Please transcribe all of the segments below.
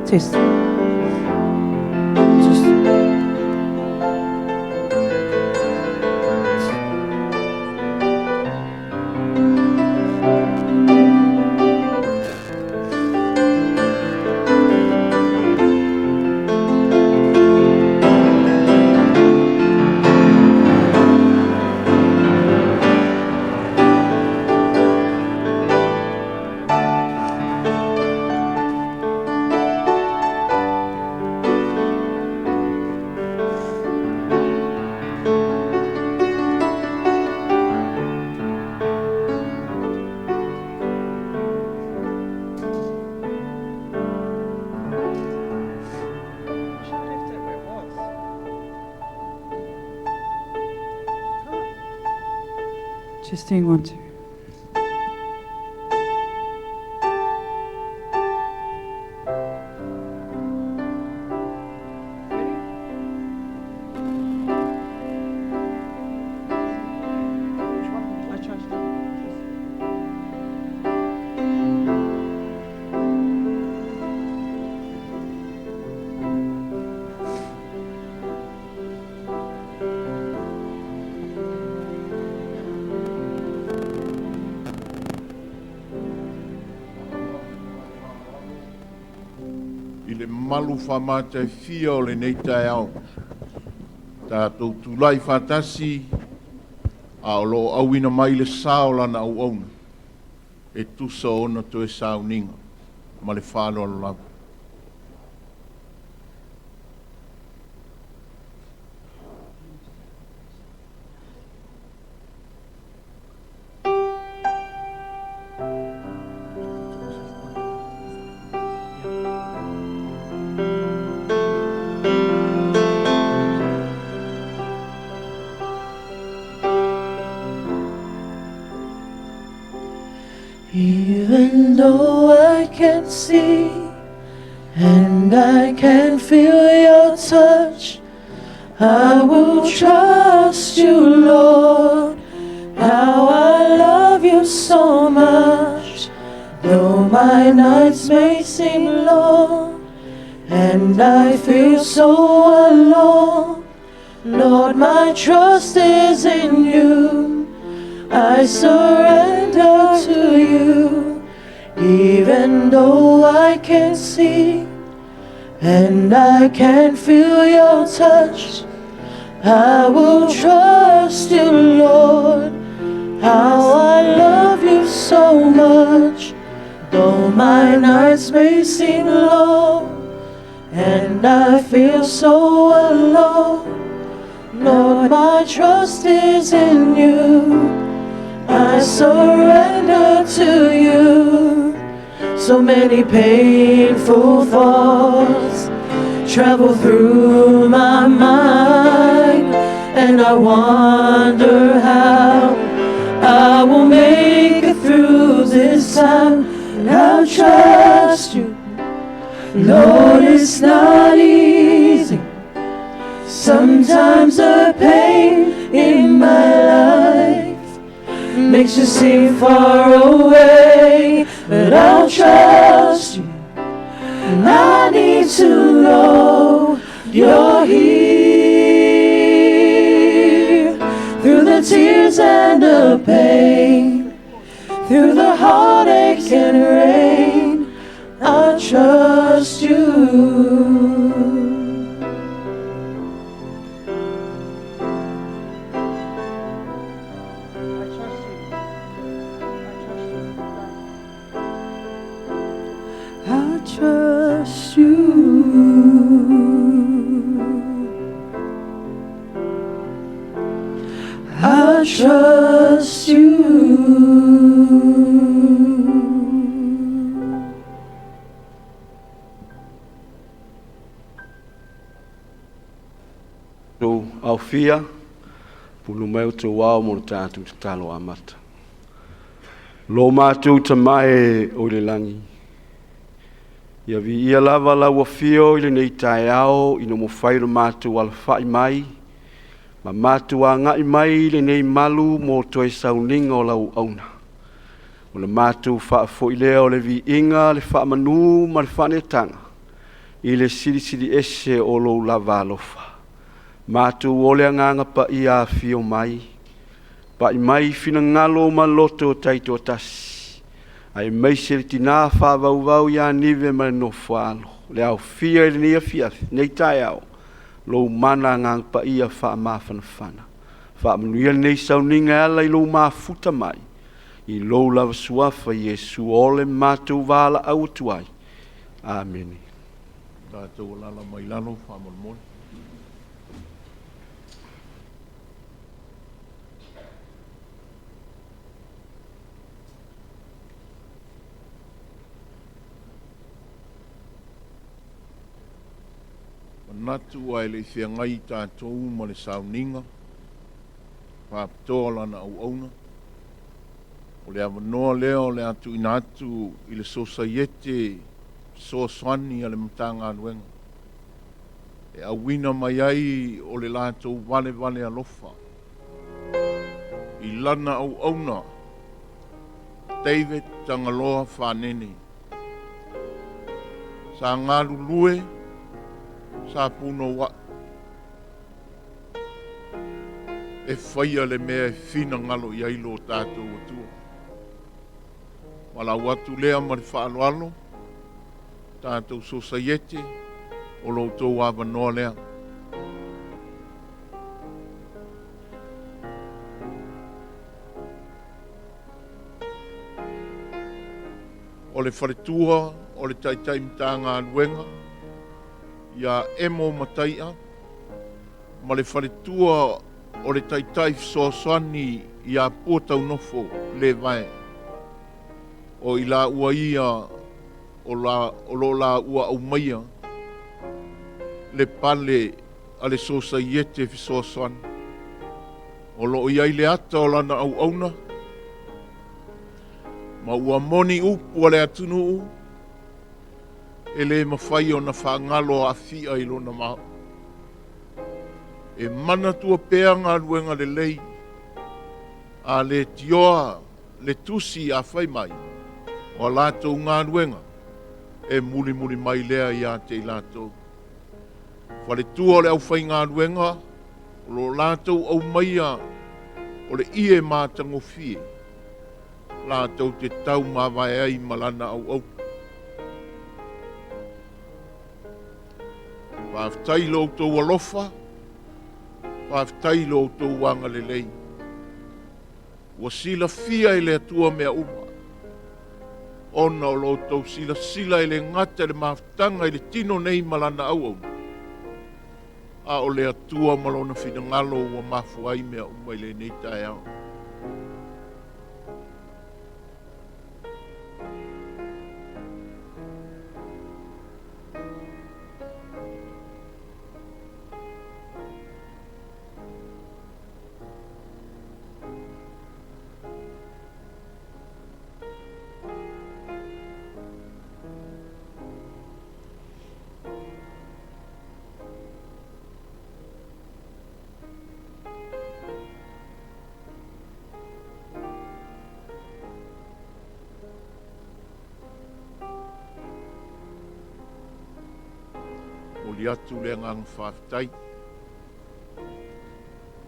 Test. Just. Testing one, two. I trust you. I le malu fa'amataifia o lenei taeao, tatou tulai faatasi a o loo auina mai le sa o lana auauna e tusa o ona toe sauniga ma le faaaloalo lava. Even though I can't see and I can feel your touch, I will trust you, Lord. How I love you so much. Though my nights may seem long and I feel so alone, Lord, my trust is in you. I surrender to you, even though I can't see and I can't feel your touch. I will trust you, Lord. How I love you so much. Though my nights may seem long and I feel so alone, Lord, my trust is in you. I surrender to you. So many painful thoughts travel through my mind, and I wonder how I will make it through this time. And I'll trust you, Lord, it's not easy. Sometimes the pain in my life makes you seem far away, but I'll trust you. And I need to know you're here through the tears and the pain, through the heartache and rain. I trust you. I trust you. I trust you. Tou aofia, pulu mai o tou ao mo le tatou tatalo amata. Lo matou Tama e o i le lagi, ia viia lava lau afio i lenei taeao ina ua mafai ona matou alafai mai ma matou agai mai i lenei malu mo toe sauniga o lau auauna. O le matou faafoi lea o le viiga, le faamanu ma le faaneetaga. i le Silisili Ese o lou lava alofa. Matou o le Agaga Paia afio mai, pai mai finagalo ma loto taitoatasi, aemaise le tina faavauvau ia Nive ma le nofo a alo, le aofia i lenei afiafi, lenei taeao, lou mana Agaga Paia faamafanafana. Faamanuia lenei sauniga e ala i lou mafuta mai, i lou lava Suafa Iesu o le matou valaau atu ai. Amene. Tatou alaala mai lalo faamolemole. Manatu ae le i feagai tatou ma le sauniga faapitoa o lana auauna, o le avanoa lea o le a tuuina atu i le Sosaiete Fesoasoani a le Matagaluega e auina mai ai o le latou valevale alofa i lana auauna David Tagaloa Fanene sa galulue sa punouai e faia le mea e finagalo i ai lo tatou Atua. Valaau atu lea ma le faaaloalo, tatou Sosaiete, o lo outou avanoa lea. O le faletua o le Taitai Matagaluega ia Emo Mataia ma le faletua o le Taitai Fesoasoani ia Puataunofo Levae. O i laua ia o lo o laua aumaia le pale a le Sosaiete Fesoasoani. O lo o i ai le ata o lana auauna, ma ua moni upu a le atunuu e le mafai ona faagalo aafia i lona mao. E manatua pea galuega lelei, a le tioa le tusi a fai mai, o a latou galuega e mulimuli mai lea ia te i latou. Faletua o le aufaigaluega o lo o latou aumaia o le ie matagofie latou te taumavae ai ma lana auauna. Faafetai i lo outou alofa, faafetai i lo outou agalelei. Ua silafia e le Atua mea uma, ona o lo outou silasila e le gata i le mafutaga i le tino nei ma lana auauna, a o le Atua ma lona finagalo ua mafua ai mea uma i lenei taeao. Momoli atu le agaga faafetai.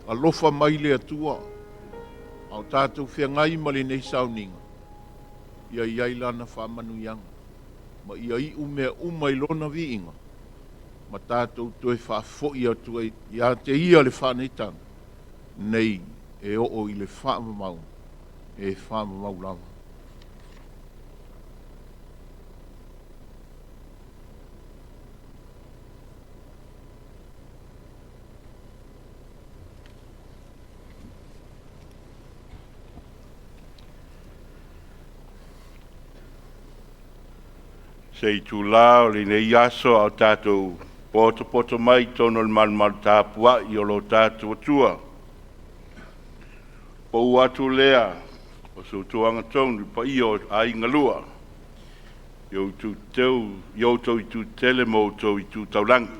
Alofa mai le Atua, a o tatou feagai ma lenei sauniga, ia i ai lana faamanuiaga, ma ia iu mea uma i lona viiga, ma tatou toe faafoi atu ai ia te ia le faaneetaga nei e oo i le faavavau e faavavau lava. Se itula o lenei aso a o tatou potopoto mai i totonu o le malumalu tapuai o lo tatou Atua. Pau atu lea o soituaga tonu i paia o aiga lua, i outou itu tetele ma outou itu taulagi.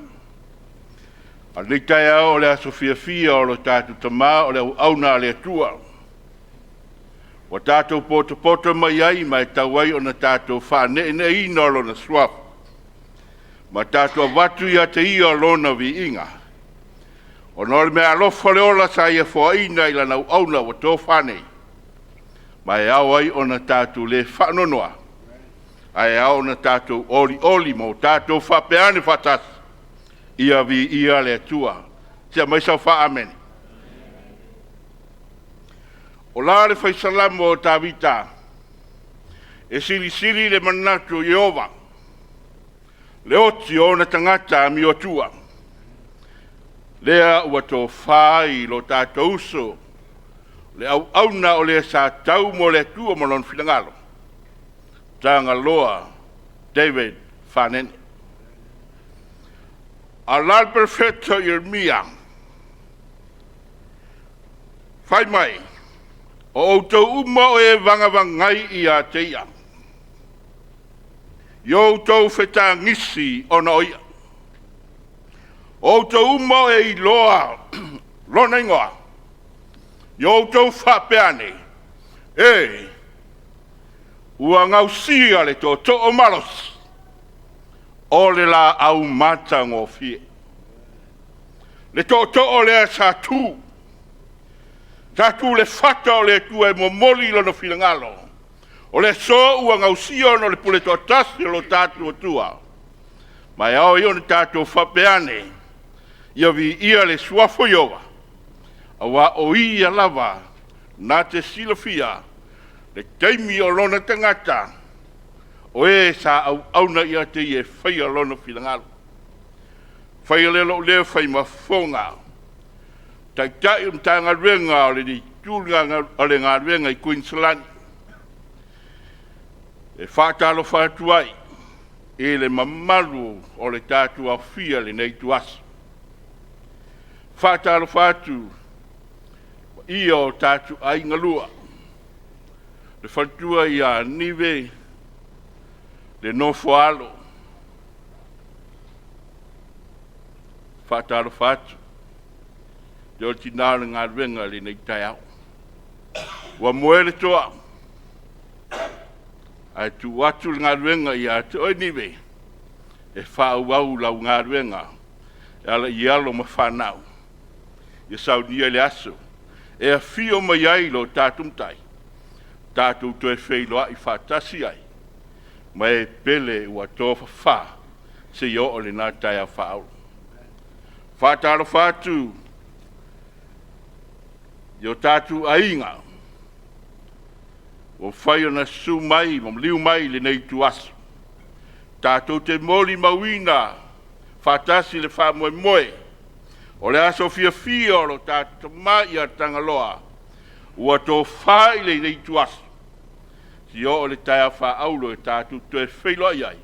A o lenei taeao o le aso fiafia o lo tatou Tama o le auauna a le Atua. Ua tatou potopoto mai ai ma e tatau ai ona tatou faaneeneeina o Lona Suafa. Ma tatou avatu ia te Ia Lona viiga, ona o le meaalofa o le ola sa Ia foaina i Lana auauna ua tofa nei, ma e ao ai ona tatou le faanoanoa, ae ao ona tatou olioli ma o tatou faapea ane faatasi, Ia viia le Atua. Se aumai sau faa-amene. O la le fai Salamo o Tavita, e silisili le manatu o Ieova, le oti o ona tagata amioatua, lea ua tofa ai lo tatou uso, le auauna o le sa tau mo le Atua ma lona finagalo, Tagaloa David Fanene. A o la le perofeta o Ieremia, fai mai, o outou uma o e vagavagai ia te ia, i outou fetagisi ona o ia. O outou uma o e iloa lona igoa, ia outou faapea ane, E! Ua gausia le tootoo malosi o le laau matagofie. Le tootoo lea sa tu, sa tu i le fata o le Atua e momoli lona finagalo. O le aso ua gausia ona o le pule toatasi a lo tatou Atua. Ma e ao ai ona tatou faapea ane, ia viia le suafa o Ieova, aua o Ia lava na te silafia le taimi o lona tagata, o e sa auauna ia te ia e faia lona finagalo. Faia lea o lou leo e fai ma fofoga o Taitai o Matagaluega o le Itu o le Galuega i Kuiniselani, e faatalofa atu ai i le mamalu o le tatou aofia i lenei ituaso. E faatalofa atu i le paia o tatou aiga lua, le faletua ia Nive le nofo a alo. E faatalofa atu o le tina o le galuega i lenei taeao. Ua moe le toa ae tuu atu le galuega ia te oe Nive e faaauau lau galuega e ala i alo ma fanau ia saunia le aso e afio mai ai lo tatou Matai, tatou toe feiloai faatasi ai ma e pele ua tofafa seia oo i lena taeao faaauuro. E faatalofa atu i o tatou aiga ua mafai ona susu mai ma maliu mai i lenei ituaso, tatou te molimauina faatasi le faamoemoe o le aso fiafia o lo tatou tama ia Tagaloa ua tofa i lenei ituaso, seia oo i le taeao faaauro e tatou te toe feiloai ai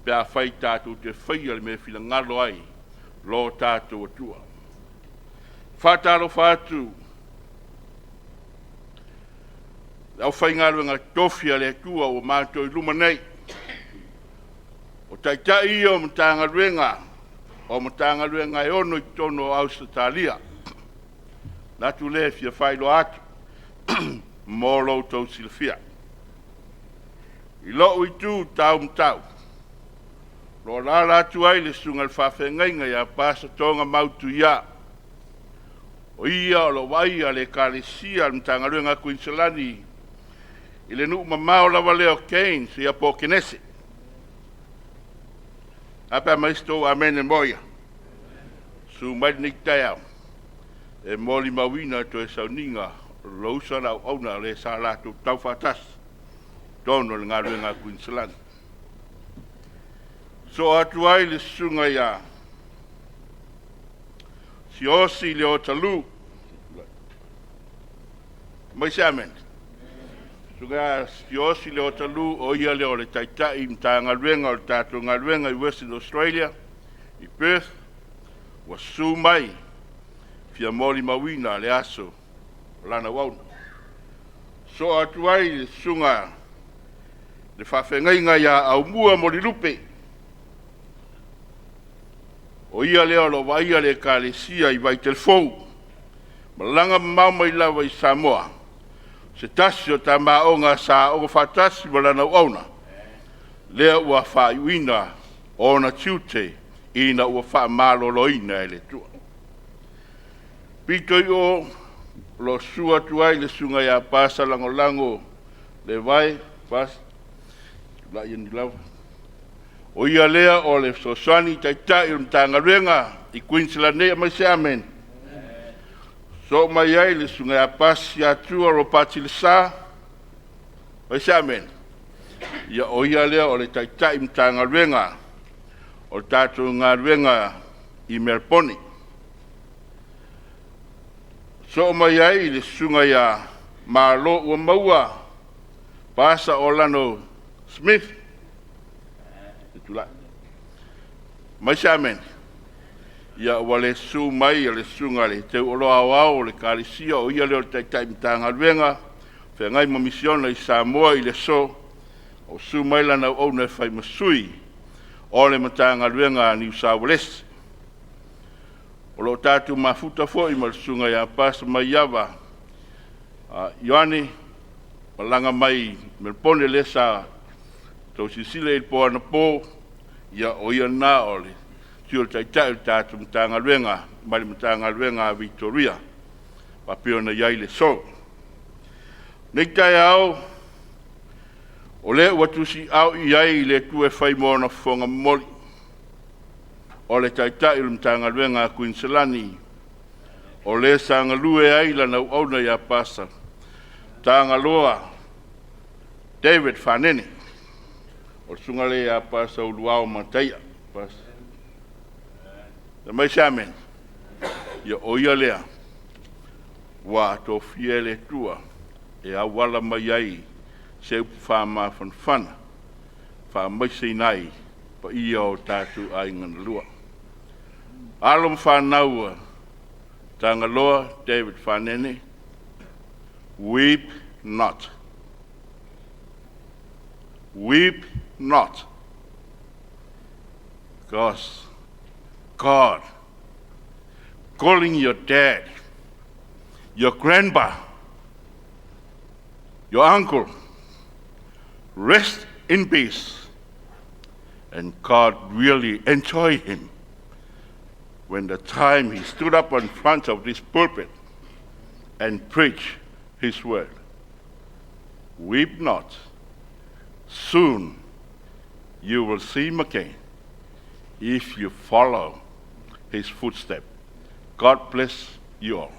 pe afai tatou te faia le mea e finagalo ai lo tatou Atua. E faatalofa atu i le aufaigaluega totofi a le Atua ua matou i luma nei, o Taitai ia o Matagaluega e 6 i totonu o Ausetalia. O le manatu lea e fia faailoa atu mo lo outou silafia. I lou Itu Taumatau, o lo o alaala atu ai le susuga i le faafeagaiga ia Pastor Toga Tuia. O ia o lo o vaaia le ekalesia a le Matagaluega a Kuiniselani i le nuu mamao lava lea o Cairns po o Kenese. A pe a aumai se tou amene mo ia? Susu mai lenei taeao e molimauina toe sauniga o lou uso a auauna, le sa latou tau faatasi i totonu o le galuega a Kuiniselani. Sosoo atu ai le susuga ia Siaosi Leota Lu, aumai se amene. Susuga ia Siaosi Leota Lu, o ia lea o le Taitai Matagaluega o le tatou galuega i Western Australia i Perth, ua susu mai e fia molimauina le aso o lana auauna. Sosoo atu ai le susuga i le faafeagaiga ia Aumua Molilupe, o ia lea o lo o vaaia le ekalesia i Vaitele Fou, malaga mamao mai lava i Samoa, o se tasi o tamaoga sa aoga faatasi ma lana auauna, lea ua faaiuina ona tiute ina ua faamaloloina e le Atua. Pito i o lo sua atu ai le susuga ia Pasa Lagolago Levae, Pasa, tulai ane lava. O ia lea o le fesoasoani taitai o le Matagaluega i Queensland nei, aumai se amene. Sosoo mai ai le susuga ia Pasi Atua Ropati Lesa, aumai se amene. Ia, o ia lea o le Taitai Matagaluega o le tatou galuega i Melepone. Sosoo mai ai le susuga ia Malouamaua Paasa Aolano Smith, tulai mai se amene. Ia, ua le susu mai le susuga i le Teuoloa Aoao o le Ekalesia, o ia lea o le Taitai Matagaluega Feagai ma Misiona i Samoa i le aso, o susu mai lana auauna e fai ma sui o le Matagaluega a Niu Sa Uelese. O lo o tatou mafuta foi ma le susuga ia Pasa Maiava Ioane, malaga mai Melepone lea sa outou silasila i ai i le po anapo, ia o ia lena o le Sui o le Taitai o le tatou Matagaluega mai le Matagaluega a Vitoria faapea ona i ai le aso. Nei taeao, o lea ua tusiaao i ai le Atua e fai ma ona fofoga momoli, o le Taitai o le Matagaluega a Kuiniselani, o le sa galue ai lana auauna ia Pasa Tagaloa David Fanene. O le susuga lea ia Pasa Uluao Mataia. Pasa. Fai mai se amene. Ia, o ia lea ua tofia e le Atua e auala mai ai se upu faamafanafana, faamaiseina ai paia o tatou aiga na lua. Alo ma fanau a Tagaloa David Fanene, weep not. Weep not. Because God calling your dad, your grandpa, your uncle, rest in peace. And God really enjoyed him when the time he stood up in front of this pulpit and preached his word. Weep not. Soon you will see him again if you follow his footsteps. God bless you all.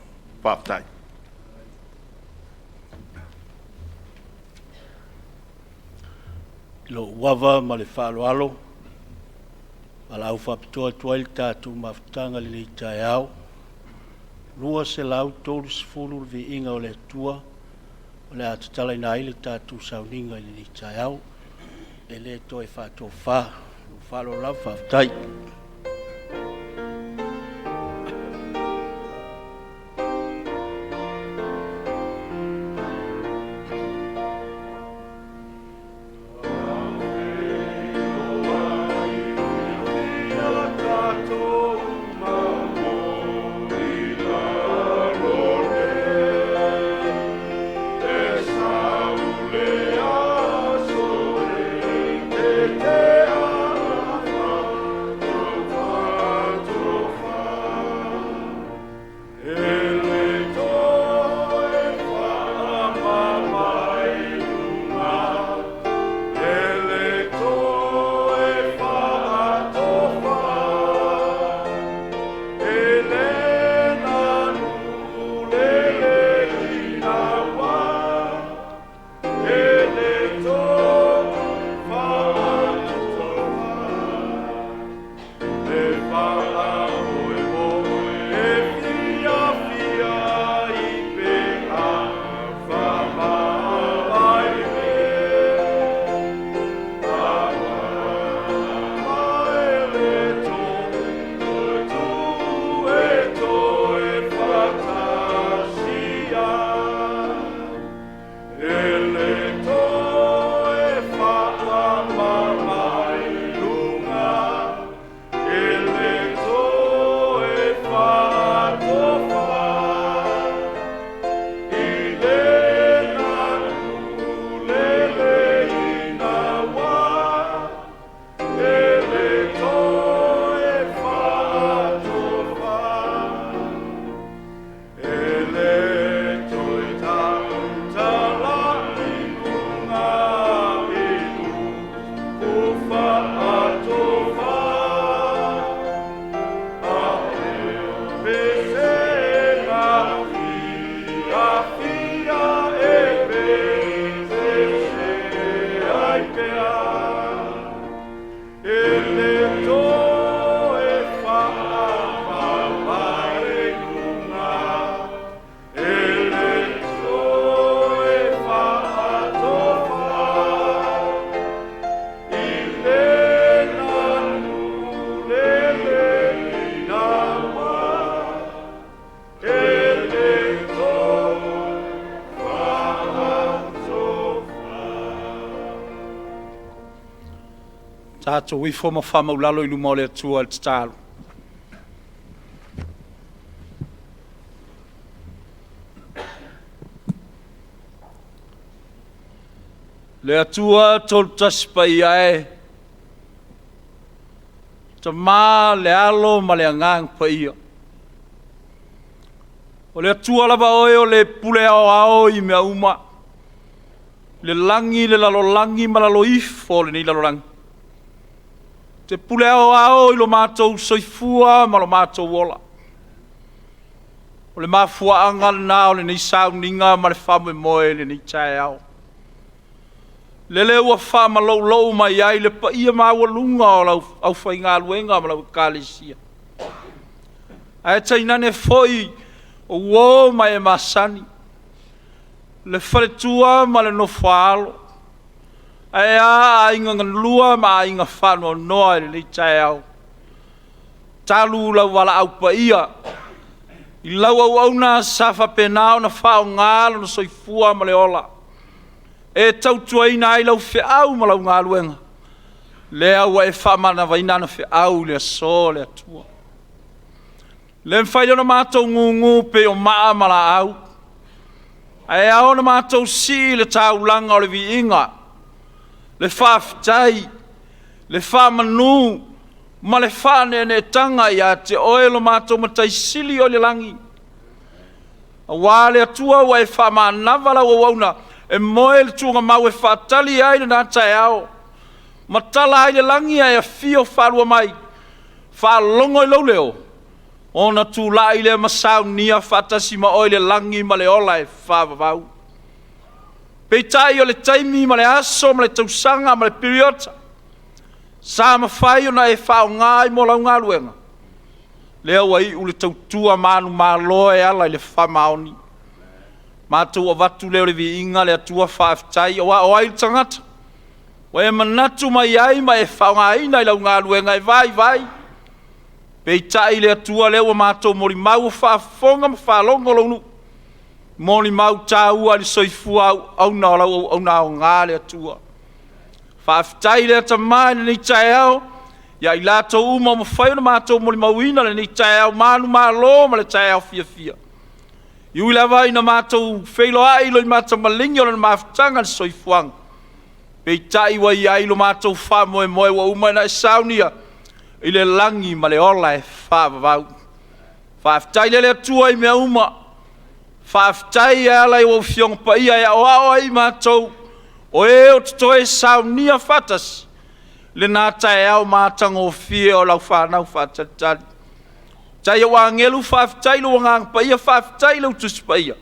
Faafetai. I lou ava ma le faaaloalo, valaau faapitoa atu ai le tatou mafutaga i lenei taeao. 230 le viiga o le Atua o le a tatalaina ai le tatou sauniga i lenei taeao. E le toe faatofa. Lou faaaloalo lava, faafetai. Tatou ifo ma faamaulalo i luma o le Atua i le tatalo. Le Atua Tolutasi Paia e, Tama, le Alo ma le Agaga Paia, o le Atua lava Oe o le pule aoao i mea uma, le lagi, le lalolagi ma lalo ifo o lenei lalolagi. E te pule aoao i lo matou soifua ma lo matou ola. O le mafuaaga lena o lenei sauniga ma le faamoemoe i lenei taeao. Lele ua faamaloulou mai ai le paia maualuga o lau aufaigaluega ma lau Ekalesia, ae tainane foi o uo ma e masani, le faletua ma le nofo-a-alo, ae a aiga galua ma aiga faanoanoa i lenei taeao, talu lau valaau paia i lau auauna sa faapena ona faaaoga lona soifua ma le ola e tautuaina ai lau feau ma lau galuega, lea ua e faamanavaina ana feau i le aso le Atua. E le mafai ona matou gugu pei o maa ma laau, ae ao ona matou sii le taulaga o le viiga, le faafetai, le faamanu ma le faaneeneetaga ia te Oe lo matou Matai Sili oi le lagi, aua le Atua ua e faamanava lau auauna e moe i le tuugamau e faatali ai lena taeao, ma tala ai le lagi ae afio faalua mai, faalogo i lou leo, ona tulai lea ma saunia faatasi ma Oe i le lagi ma le ola e faavavau. Peitai o le taimi ma le aso ma le tausaga ma le piriota sa mafai ona e faaaoga ai mo lau galuega, lea ua iu le tautua manumalo e ala i le faamaoni. Matou avatu lea o le viiga le Atua faafetai, aua o ai le tagata ua e manatu mai ai ma e faaaogaina i lau galuega e vaivai? Peitai le Atua o lea ua matou molimau ua faafofoga ma faalogo lou nuu, molimau taua i le soifua auauna o lau auauna aoga le Atua. Faafetai lea Tama i lenei taeao ia i latou uma ua mafai ona matou molimauina lenei taeao manumalo ma le taeao fiafia. E ui lava ina matou feiloai i loimata maligi o le mafutaga i le soifuaga, peitai ua i ai lo matou faamoemoe ua uma ona e saunia i le lagi ma le ola e faavavau. Faafetai lea le Atua i mea uma, faafetai e ala i ou Afioga Paia e aoao ai i matou o e o totoe saunia faatasi lena taeao matagofie o lau fanau faatalitali. Faafetai i ou agelu, faafetai i lou Agaga Paia, faafetai i lau Tusi Paia,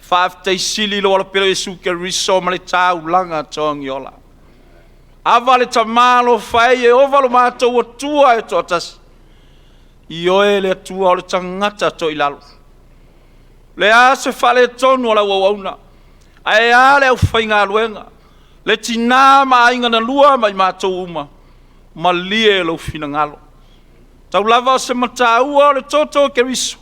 faafetai sili i lou alopele o Iesu Keriso ma le taulaga togiola. Ava le Tama alofa e Ieova lo matou Atua e toatasi, Ioe le Atua o le tagata toilalo. O le a se faaletonu o lau auauna, ae a le aufaigaluega, le tina ma aiga na lua ma i matou uma, malie lou finagalo. Tau lava o se mataua o le toto o Keriso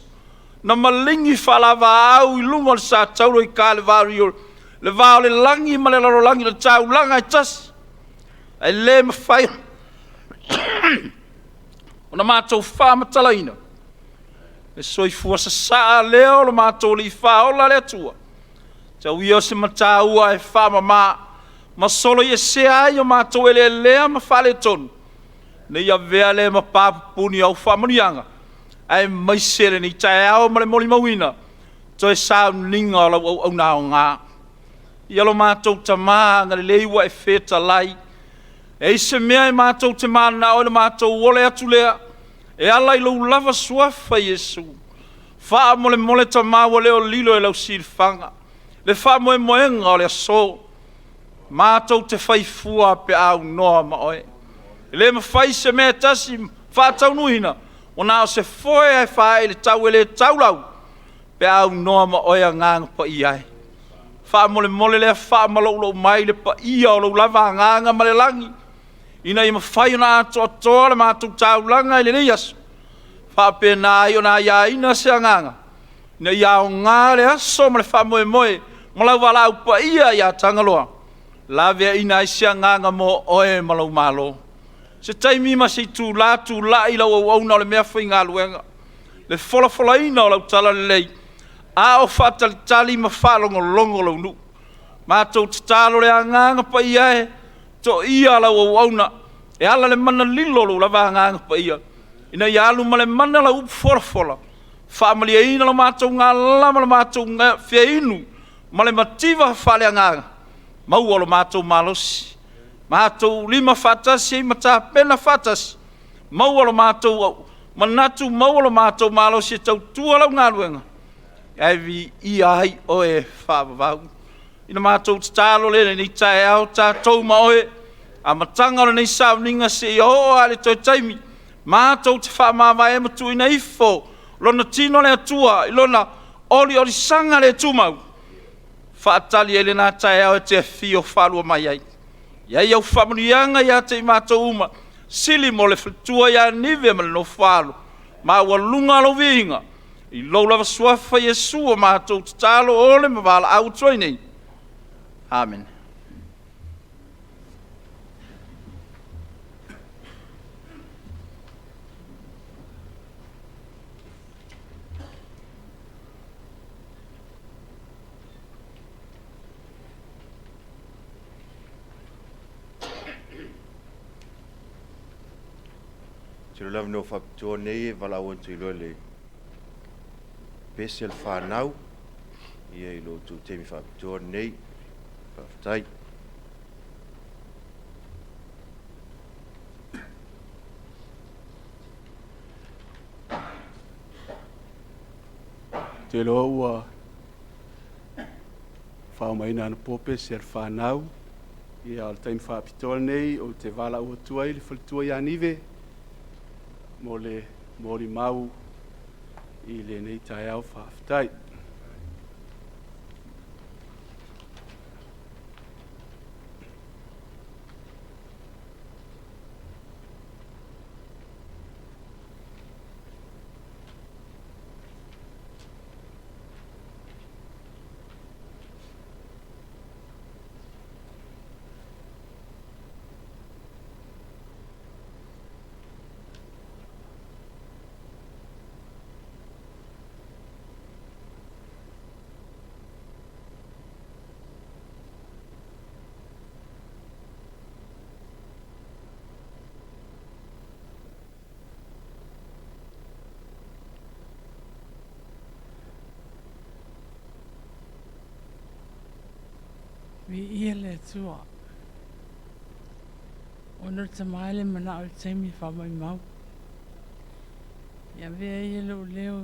na maligi faalavaau i luga o le satauro i Kalevario, le va o le lagi ma le lalolagi, le taulaga e tasi, ae le mafai ona matou faamatalaina le soifua sasaa lea o lo matou Alii Faaola le Atua, tau ia o se mataua e faamama ma soloiesea ai o matou eleelea ma faaletonu, ne i avea lea ma pa pupuni o au faamanuiaga, aemaise lenei taeao ma le molimauina, toe sauniga o lau auauna aoga. Ia lo matou Tama agalelei ua e fetalai, e leai se mea e matou te mananao ai, o le matou ole atu lea e ala i lou lava Suafa Iesu. Faamolemole Tama ua le o lilo i lau silafaga le faamoemoega o le aso, matou te fai fua pe a aunoa ma Oe. E le mafai se mea e tasi ona faataunuuina, ua na o se foe lava e faaee i le tau e le tau lau pe a aunoa ma Oe Agaga Paia e. Faamolemole lea faamaloulou mai le paia o lou lava Agaga ma le lagi, ina ia mafai ona atoatoa le matou taulaga i lenei aso, faapena ai ona aiaina se agaga ina ia aoga le aso ma le faamoemoe ma lau valaau paia ia Tagaloa, laveaina ai se agaga mo Oe ma lou Malo. Se taimi ma se itulā tulai lau auauna o le meafaigaluega, le folafolaina o lau talalelei, a o faatalitali ma faalogologo lou nuu. Matou tatalo le Agaga Paia e, toia lau auauna e ala i le mana lilo o lou lava Agaga Paia, ina ia alu ma le mana lau upu folafola, faamalieina lo matou galala ma le matou fiainu ma le mativa faaleagaga, maua lo matou malosi, matou lima faatasi ai ma tapena faatasi, maua lo matou manatu, maua lo matou malosi e tautua lau galuega, ae viia ai Oe e faavavau. Ina matou tatalo lea i lenei taeao, tatou ma Oe, amataga o lenei sauniga seia oo lava i le toe taimi matou te faamavae ma tuuina ifo Lona tino le Atua i Lona oliolisaga le tumau, faatali ai lena taeao e te afio faalua mai ai. Ia i ai au faamanuiaga ia te i matou uma, sili mo le faletua ia Nive ma le nofo a alo, maualuga lou viiga i lou lava Suafa Iesu ua matou tatalo, ole ma valaau atu ai nei. Amene. Ou te iloa o le avanoa faapitoa lenei e valaau atu ai loa i le pese o le fanau i lo outou taimi faapitoa lenei. Faafetai. Ou te iloa ua faaomaina anapo pese a le fanau. Ia, o le taimi faapitoa lenei ou te valaau atu ai i le faletua ia Nive mo le molimau i lenei taeao. Faafetai. Viia le Atua. Ona o le tama e le manao i le taimi e faamaumau. Ia avea ia lou leo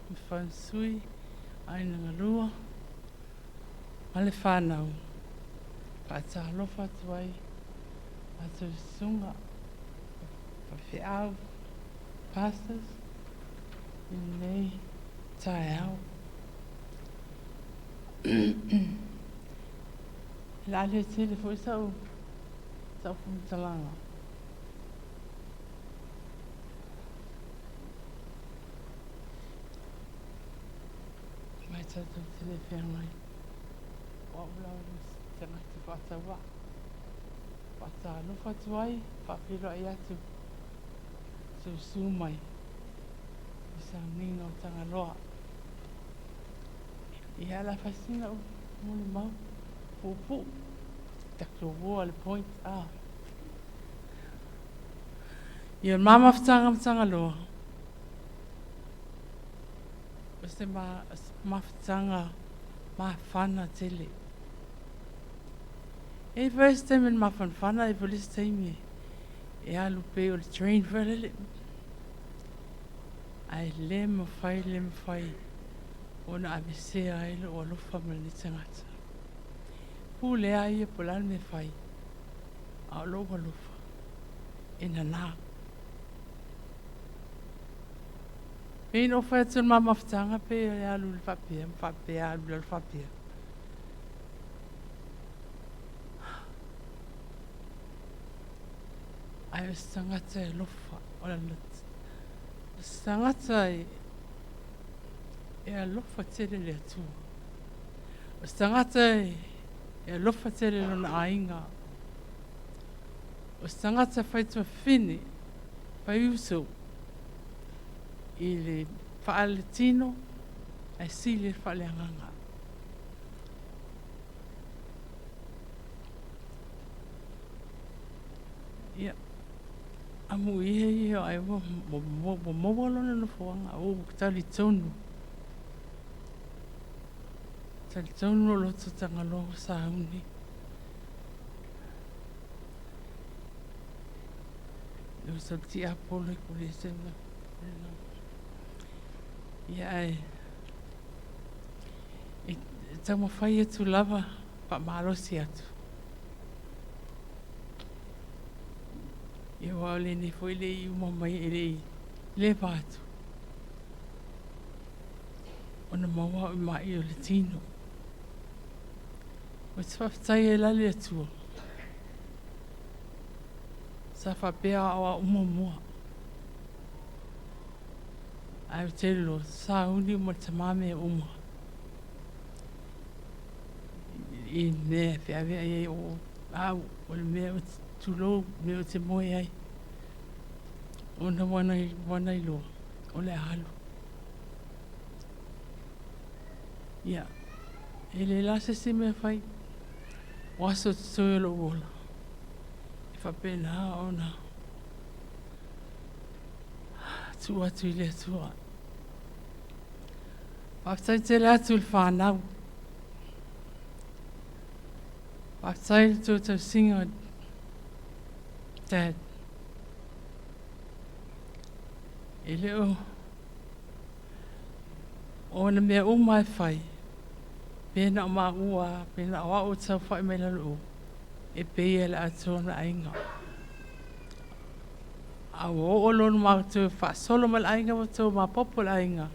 ma fansui aiga galua ma le fanau. Faatalofa atu ai matou susuga faifeau pastors i lenei taeao. O le a le tele foi sau faamatalaga. Mai tatou te le feagai. O au lava le isi tagata faatauvaa. Faatalofa atu ai, faafeiloai atu, susu mai i sauniga o Tagaloa. Ia, o le a fai sina upu molimau puupuu, tatou ua le point. Ia, o le ma mafutaga ma Tagaloa, o se mafutaga mafana tele. E i ai foi isi taimi e mafanafana, e i ai foi le isi taimi e alu pei o le train foi lele. Ae le mafai, le mafai ona aveesea ai lou alofa ma lenei tagata. Pule lava ia po o le a le mea e fai, a o lou alofa e nana. Pei na ou fai atu o le ma mafutaga pei e alu i le faapea ma faapea, alu i lalo faapea. Ae o se tagata e alofa, o se tagata e alofa tele le Atua. O se tagata e alofa tele lona aiga. O se tagata faitafafine, faiuso i le faaletino ae sili le faaleagaga. Ia, amuia ia ai ua maua lona nofoaga, ua talitonu. Talitonu lo loto Tagaloa ua sauni. Le uso le tiapolo i kulese ma Ia ae e taumafai atu lava faamalosi atu. Ia aua o lenei foi le i uma mai e le i leva atu ona maua au i ma'i o le tino. Ou te faafetai ai la i le Atua sa faapea a o au muamua. Ae ou te iloa sauni uma le tama mea uma i mea e feaveai ai o au o le mea ou te tulou, mea ou te moe ai. Ona ua na iloa o le a alu. Ia, e le la se isi mea e fai, o aso totoe o lou ola, e faapena ona tuu atu i le Atua. Faafetai tele atu i le whānau. Faafetai i le tou tausiga, Dad. E le o o ona mea uma e fai, pe na o maua, pe na o au e saofai mai lalo o, e pei e le atoa na aiga. A ua oo loa ina matou faasolo mai le aiga ua tou maopoopo le aiga,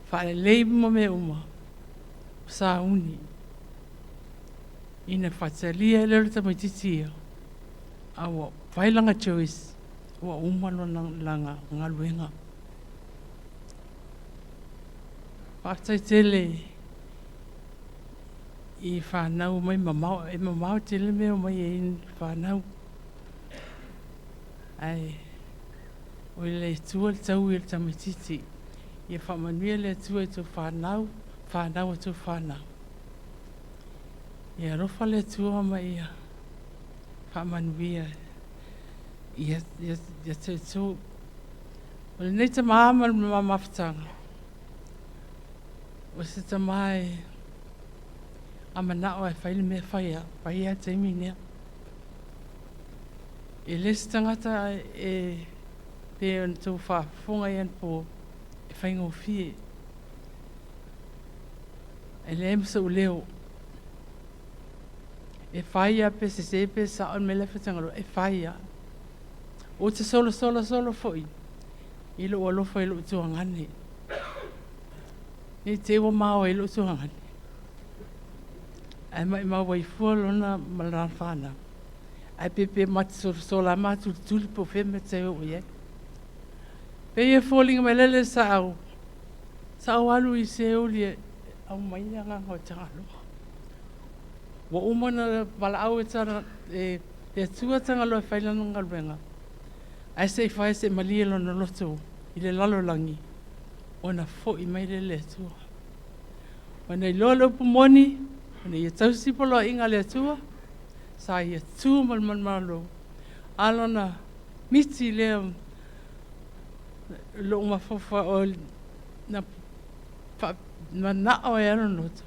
faalelei uma mea uma, o sauni. Ina faatalia lea o le tamaitiiti ia, a ua fai lana choice, ua uma lona lana galuega. Faafetai tele i whanau mai mamao, e mamao tele mea mai e i whanau. Ae o le Atua le taui o le tamaitiiti. Ia faamanuia le Atua i tou whanau, whanau a tou whanau. Ia alofa le Atua ma ia faamanuia ia ia te outou. O lenei tama ma le mafutaga, o se tama e a manao e fai le mea fai a, fai a taimi nea. E le se tagata e pe ona tou faafofoga i anapo e faigofie. E leai ma sou leo. E fai lava pe sese pe sao le mea lea e faitagaloa, e fai lava. Ou te solosola solo foi i lou alofa i lou tuagane. Ne i te i ua mao ai lou tuagane. Ae maumau ai fua lona ma lana whanau. Ae pepe ma te solosola ma tulituli po o fea mea te oo i ai. Pei e foliga mai lele sa au, sa au alu i Seuli e aumai le agaga o Tagaloa. Ua uma ona valaau e tana, e le Atua Tagaloa e fai lana galuega, ae se i fai se i malie lona loto i le lalolagi, ona foi mai lea le Atua. Ona iloa le upu moni, ona ia tausi poloaiga a le Atua, sa ia tu ma le manumalo, a lona miti lea lou mafaufau o na manao ai lona loto,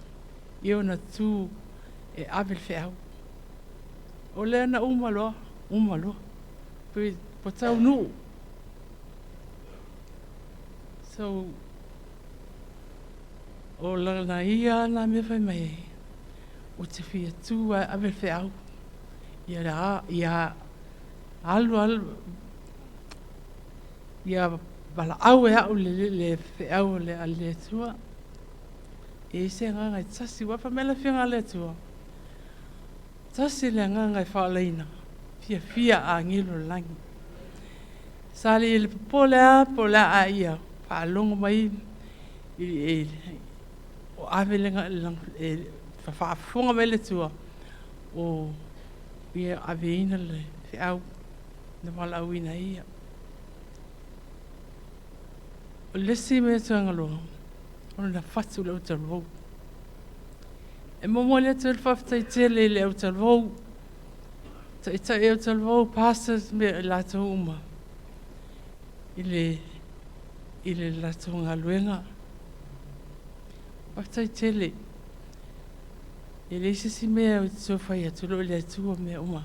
ia ona tu e ave le feau. O lea na uma loa, uma loa. Pei ua taunuu. So, o lana ia na mea fai mai ai, ou te fia tu ae ave le feau. Ia, ia alu alu, ia valaau e au le, le feau le a le Atua. E i se agaga e tasi, ua fai mai le afioga a le Atua. Tasi le agaga e faalaina, fiafia agelo o le lagi. Sa le le popole a po o le a ia faalogo mai i, o ave le, e faafofoga mai le Atua o ia aveina le feau na valaauina ai ia. O le isi mea tuagaloa, o lona fatu i le autalavou. E momoli atu ai le faafetai tele i le autalavou, taitai autalavou, pastors me i latou uma i le latou galuega. Faafetai tele. E leai se isi mea ou te toe fai atu, o lo o i le Atua mea uma.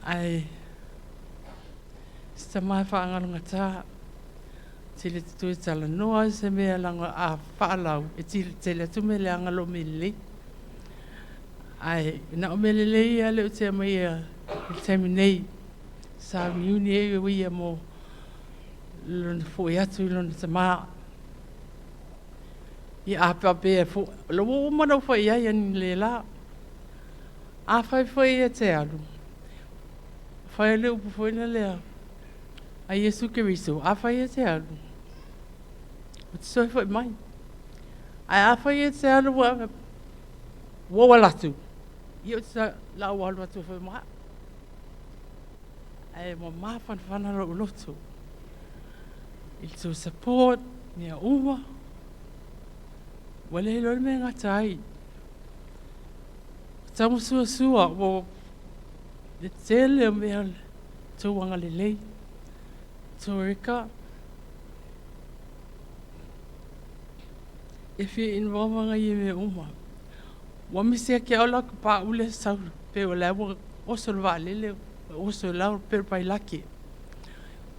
Ae se tama e faagalogata, tele te toe talanoa se mea laga a faalau, e tele atu mea leaga lo mea lelei. Ae na o mea lelei ia lea ou te aumaia i le taimi nei, sauniuni ai o ia mo lona foi atu i lona tamā. Ia a faapea foi, o la ua uma ona ou fai i ai analeila. A fai foi ia te alu, fai le upu foi na lea a Iesu Keriso, a fai e te alu, o te soe foi mai. Ae a fai e te alu ua ua alu atu, ia o te la ua alu atu foi ma au. Ae ua mafanafana lou loto i le tou support, mea uma, ua le iloa le mea e gata ai. O taumasuasua, ua le tele o mea o le tou agalelei. Torica, e fia involve aga ia i mea uma. Ua misi ia te au la paule sau pe o la ua oso i le vaalele, oso i lalo pei o le pailate.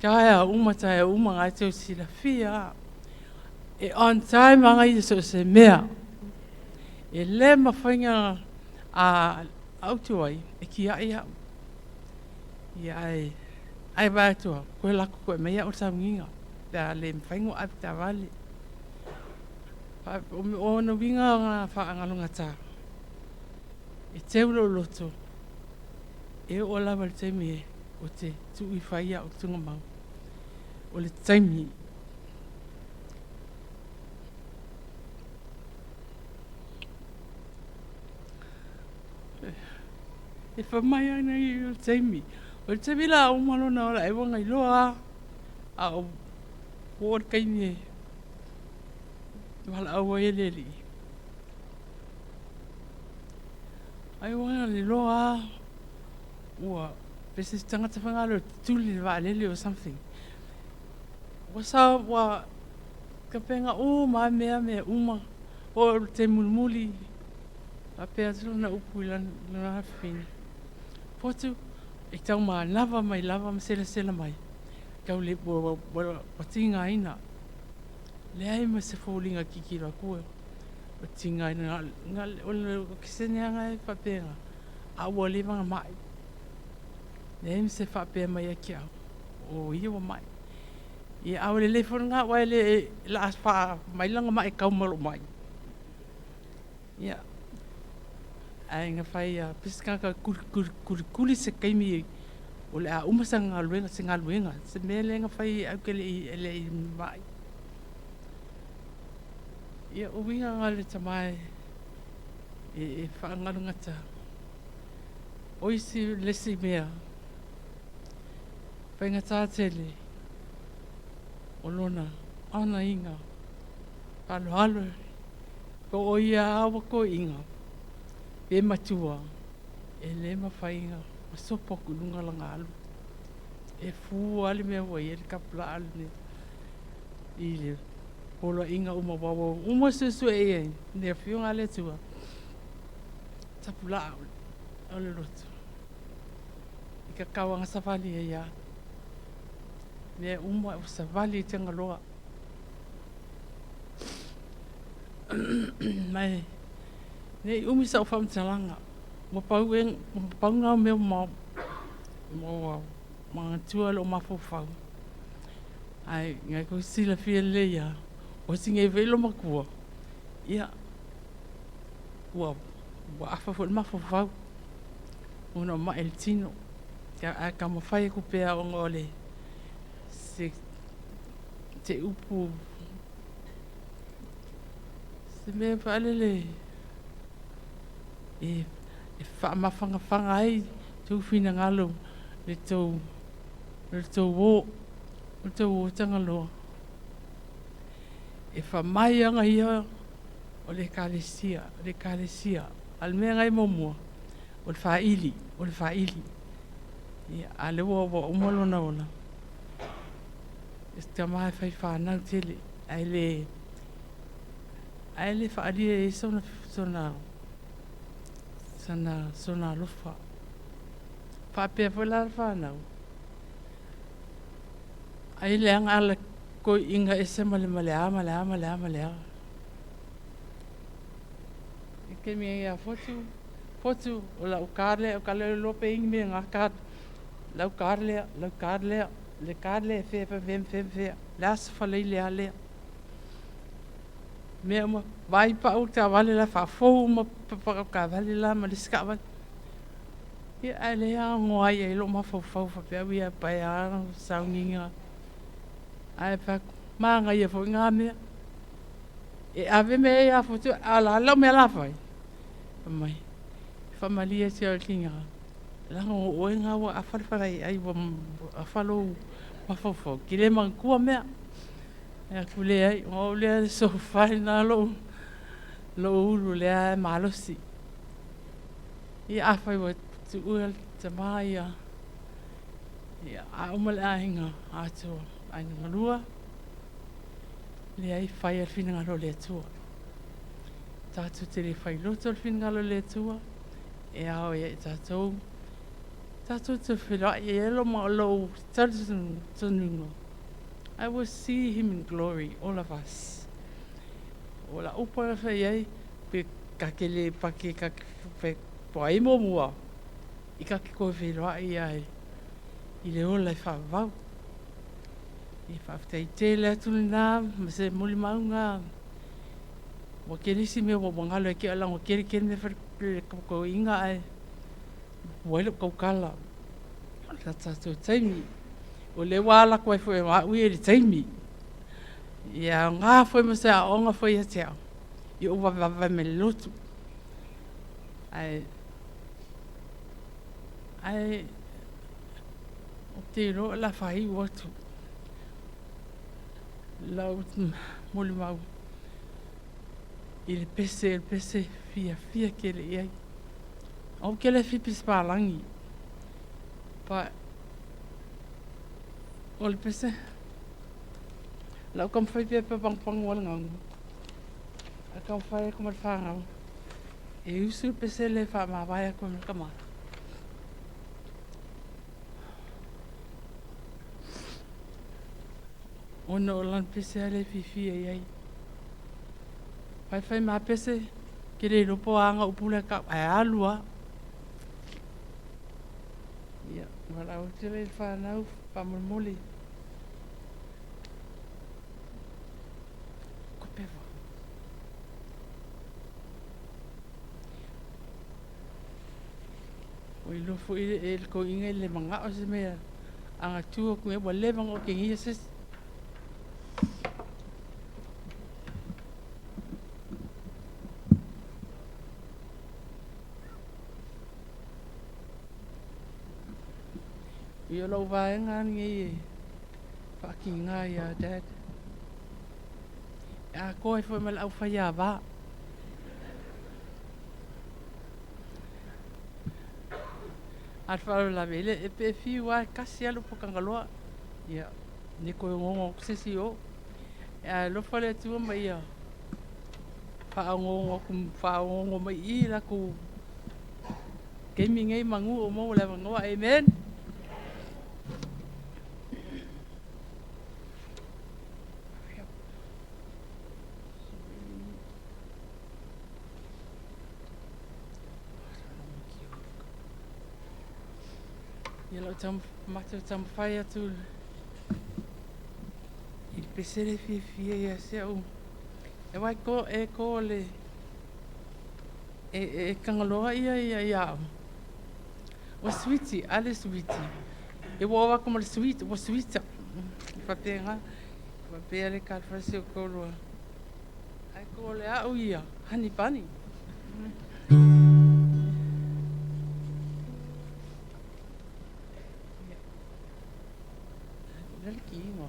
Taeao uma, taeao uma, na e tau silafia lava. E on time aga ia so o se mea. E le mafai ona a autu ai, e tiai au. Ia ae ai vaai atu au, koe lako koe mai au i le sauniga, pe a le mafai ona ou ave taavale. O ona uiga na faagalogata, e teu lou loto, e oo lava i le taimi ou te tuu ifo ai au i le tuugamau. O le taimi. E fai mai ana ia o le taimi. O le taimi la uma lona ola e ua iloa lava, a o ua oo le taimi e valaau ai e le Alii. Ai ua iloa lava ua pe se tagata foi lea e tuli i le vaalele or something. Ua sa ua tapena uma lava mea, mea uma. Oo i le taimi mulimuli, faapea atu lana upu i lana afafine, Fotu, e tau manava mai lava ma selasela mai, tau le ua tigaina. Leai ma se foliga tilotilo atu ua tigaina. O le okesene lava lena e faapena, a ua leva ona mai. Leai ma se faapea mai ia te au, o ia ua mai. Ia a ua lelei foi lena aua e le o le a faa mai lana mai e tau ma lou mai. Ia, ae na fai lava, pei se tagata e kulikuli se taimi o le a uma sana galuega, se galuega, se mea lea na fai ae ou te le i mai. Ia, o uiga na o le tama e faagalugata. O isi le isi mea, faigata tele o lona anaiga faaaloalo po o ia lava ua toeaina pe matua, e le mafai ona masopo atu i luga lana alu. E fu lava le mea ua i ai le tapulaa lenei i le poloaiga uma aua ua uma suesue i ai le Afioga a le Atua, tapulaa o le loto. I tatau lava ona savali ai lava. Mea uma ua savali i Tagaloa. Ma e ne i umi sau faamatalaga, ua pau ea, ua pau na o mea ua manatua i lou mafaufau. Ae na tou silafia lelei lava, ua sigi foi loomatua, ia, ua afa foi le mafaufau ona o mai i le tino. Ae taumafai atu pea ona o le se upu, se mea faalele e E faamafagafaga ai tou finagalo le tou le tou o le tou o tagaloa. E faamai aga ia o le ekalesia, o le ekalesia. A o le mea ngai muamua, o le faili, o le faili. Ia, a lea ua ua uma lona ola. E tama e fai fanau tele, ae le ae le faaalia ai sona sona sona sona alofa. Faapea foi la le fanau, ai leaga ala koi'iga ese ma le ma le a ma le a ma le a ma le a. I taimi ai ia Fotu, Fotu, o lau card lea, o ka le iloa pe i ai ni mea i na card. Lau card lea, lau card lea, le card lea e fea fea fea fea fea, le a se faleile a lea. Mea uma, vaai pau le taavale la faafou uma pau taavale la ma le isi taavale. Ia ae le aoga ai i lou mafaufau faapea au ia pae a sauniga. Ae fai atu, manaia foi na mea. E ave mea ia Fotu, a o le a lau mea la fai? Fai mai, faamalie atu ia oe leaga o oe na ua afa le fala ai ua afa lou mafaufau, e te le manatua mea. E atu leai, o au lea le sofa lena lou lou ulu lea e malosi. Ia afai ua tuua le tama ia, ia a uma le aiga atoa, aiga galua, leai fai le finagalo o le Atua. Tatou te le fai loto le finagalo o le Atua, e ao ia i tatou, tatou te feiloai e lo ma lou talitonuga. I will see him in glory, all of us. O la upu la fai ai, pe ka ke le pa ke ka pe po ai mo mua, i ka ke koe feiloai ai i le ola e faavavau. I faafetai tele atu lena ma se molimauga. Ua tele isi mea ua galo ai ke ala ua tele tele mea fai le koiga ae ua ai lou tautala. O le tatou taimi. O lea ua ala atu ai foi ma au ia i le taimi. Ia aoga foi ma se aoaoga foi ia te au. I ou vavevave mai le lotu. Ae ae ou te iloa o le a faaiu atu lau molimau i le pese, le pese fiafia tele i ai. Ou te le fia pese palagi. Pa o le pese lau taumafai pea pe pagopago ai le galu. Ae taumafai atu ma le fanau e usu le pese lea e faamavae atu ai ma le tama. Ona o lana pese lea e fiafia i ai. Faifai ma pese, ke le iloa po o a aga upu lea e tau, ae alu lava. Ia, valaau atu lea i le fanau faamolemole. Kope vau. Ua iloa foi e le toeaina i le manao se mea aga tu atu nei ua leva ona otegia se isi. Ia o lau vaega lenei e faatiga ia Dad. E atoa ai foi ma le aufaiava. A o le faalavelave, e le pe fiu lava e tasi lava le upu a Tagaloa. Ia, ne i toe gogo atu se isi i o. Ae alofa le Atua ma ia faaogogo atu faaogogo mai i i latou taimi nei manu o maua le avanoa. Amen. Ia lau tau, matou taumafai atu i le pese le fiafia ia se au. E wai ko e ko le e e kangaloa ia ia ia au. O switi, ale switi. E ua o aku ma le sweet, ua sweet. Faapea faapea le kalfasi o kolua. Ai ko le au ia, honey bunny. Le le kiiga.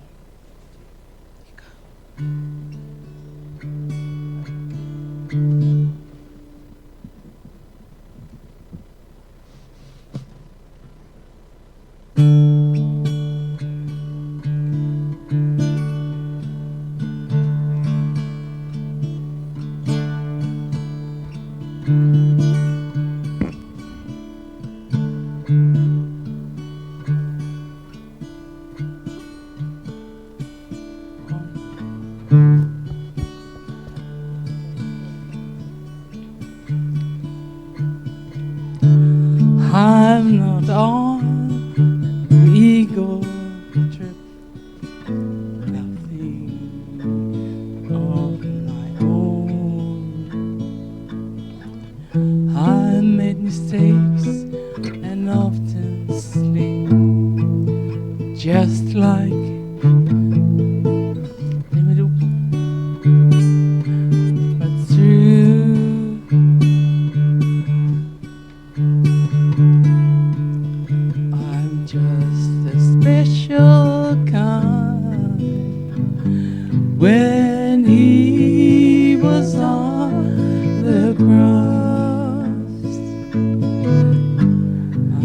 I'm not on ego trip, nothing of my own. I made mistakes and often sleep, just like but through I'm just a special kind. When he was on the cross,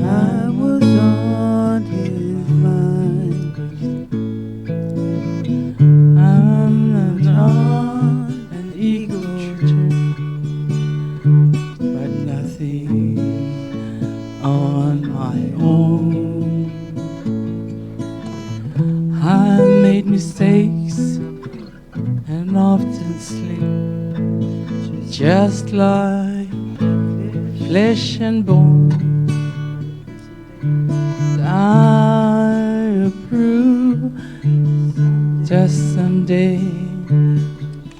I was on his mind. I'm not on an ego trip, but nothing on my own. I made mistakes and often sleep, just like flesh and bone. I approve just someday,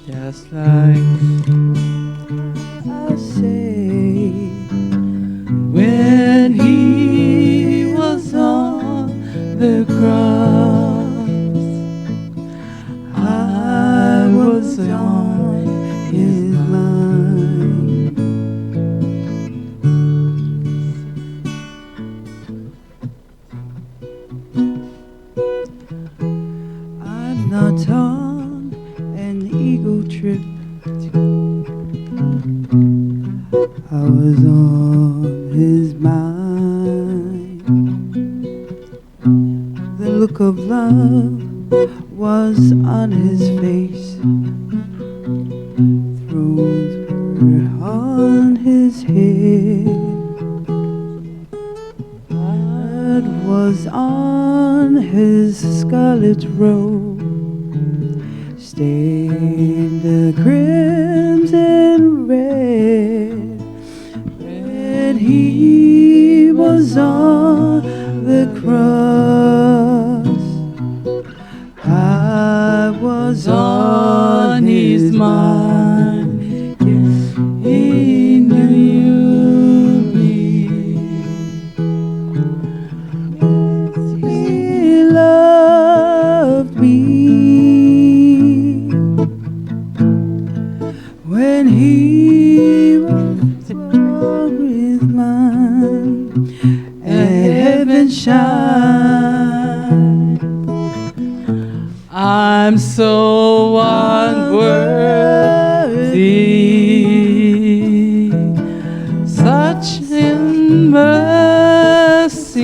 just like I say, when he was on the cross, I was on his mind. I'm not on an ego trip. I was on his mind. The look of love was on his face. Thrones were on his head. Blood was on his scarlet robe, stained the crimson red. When he was on the cross, I was on his mind. Yes, he knew me. He loved me when he was with mine, and heaven shine. I'm so unworthy, such in mercy.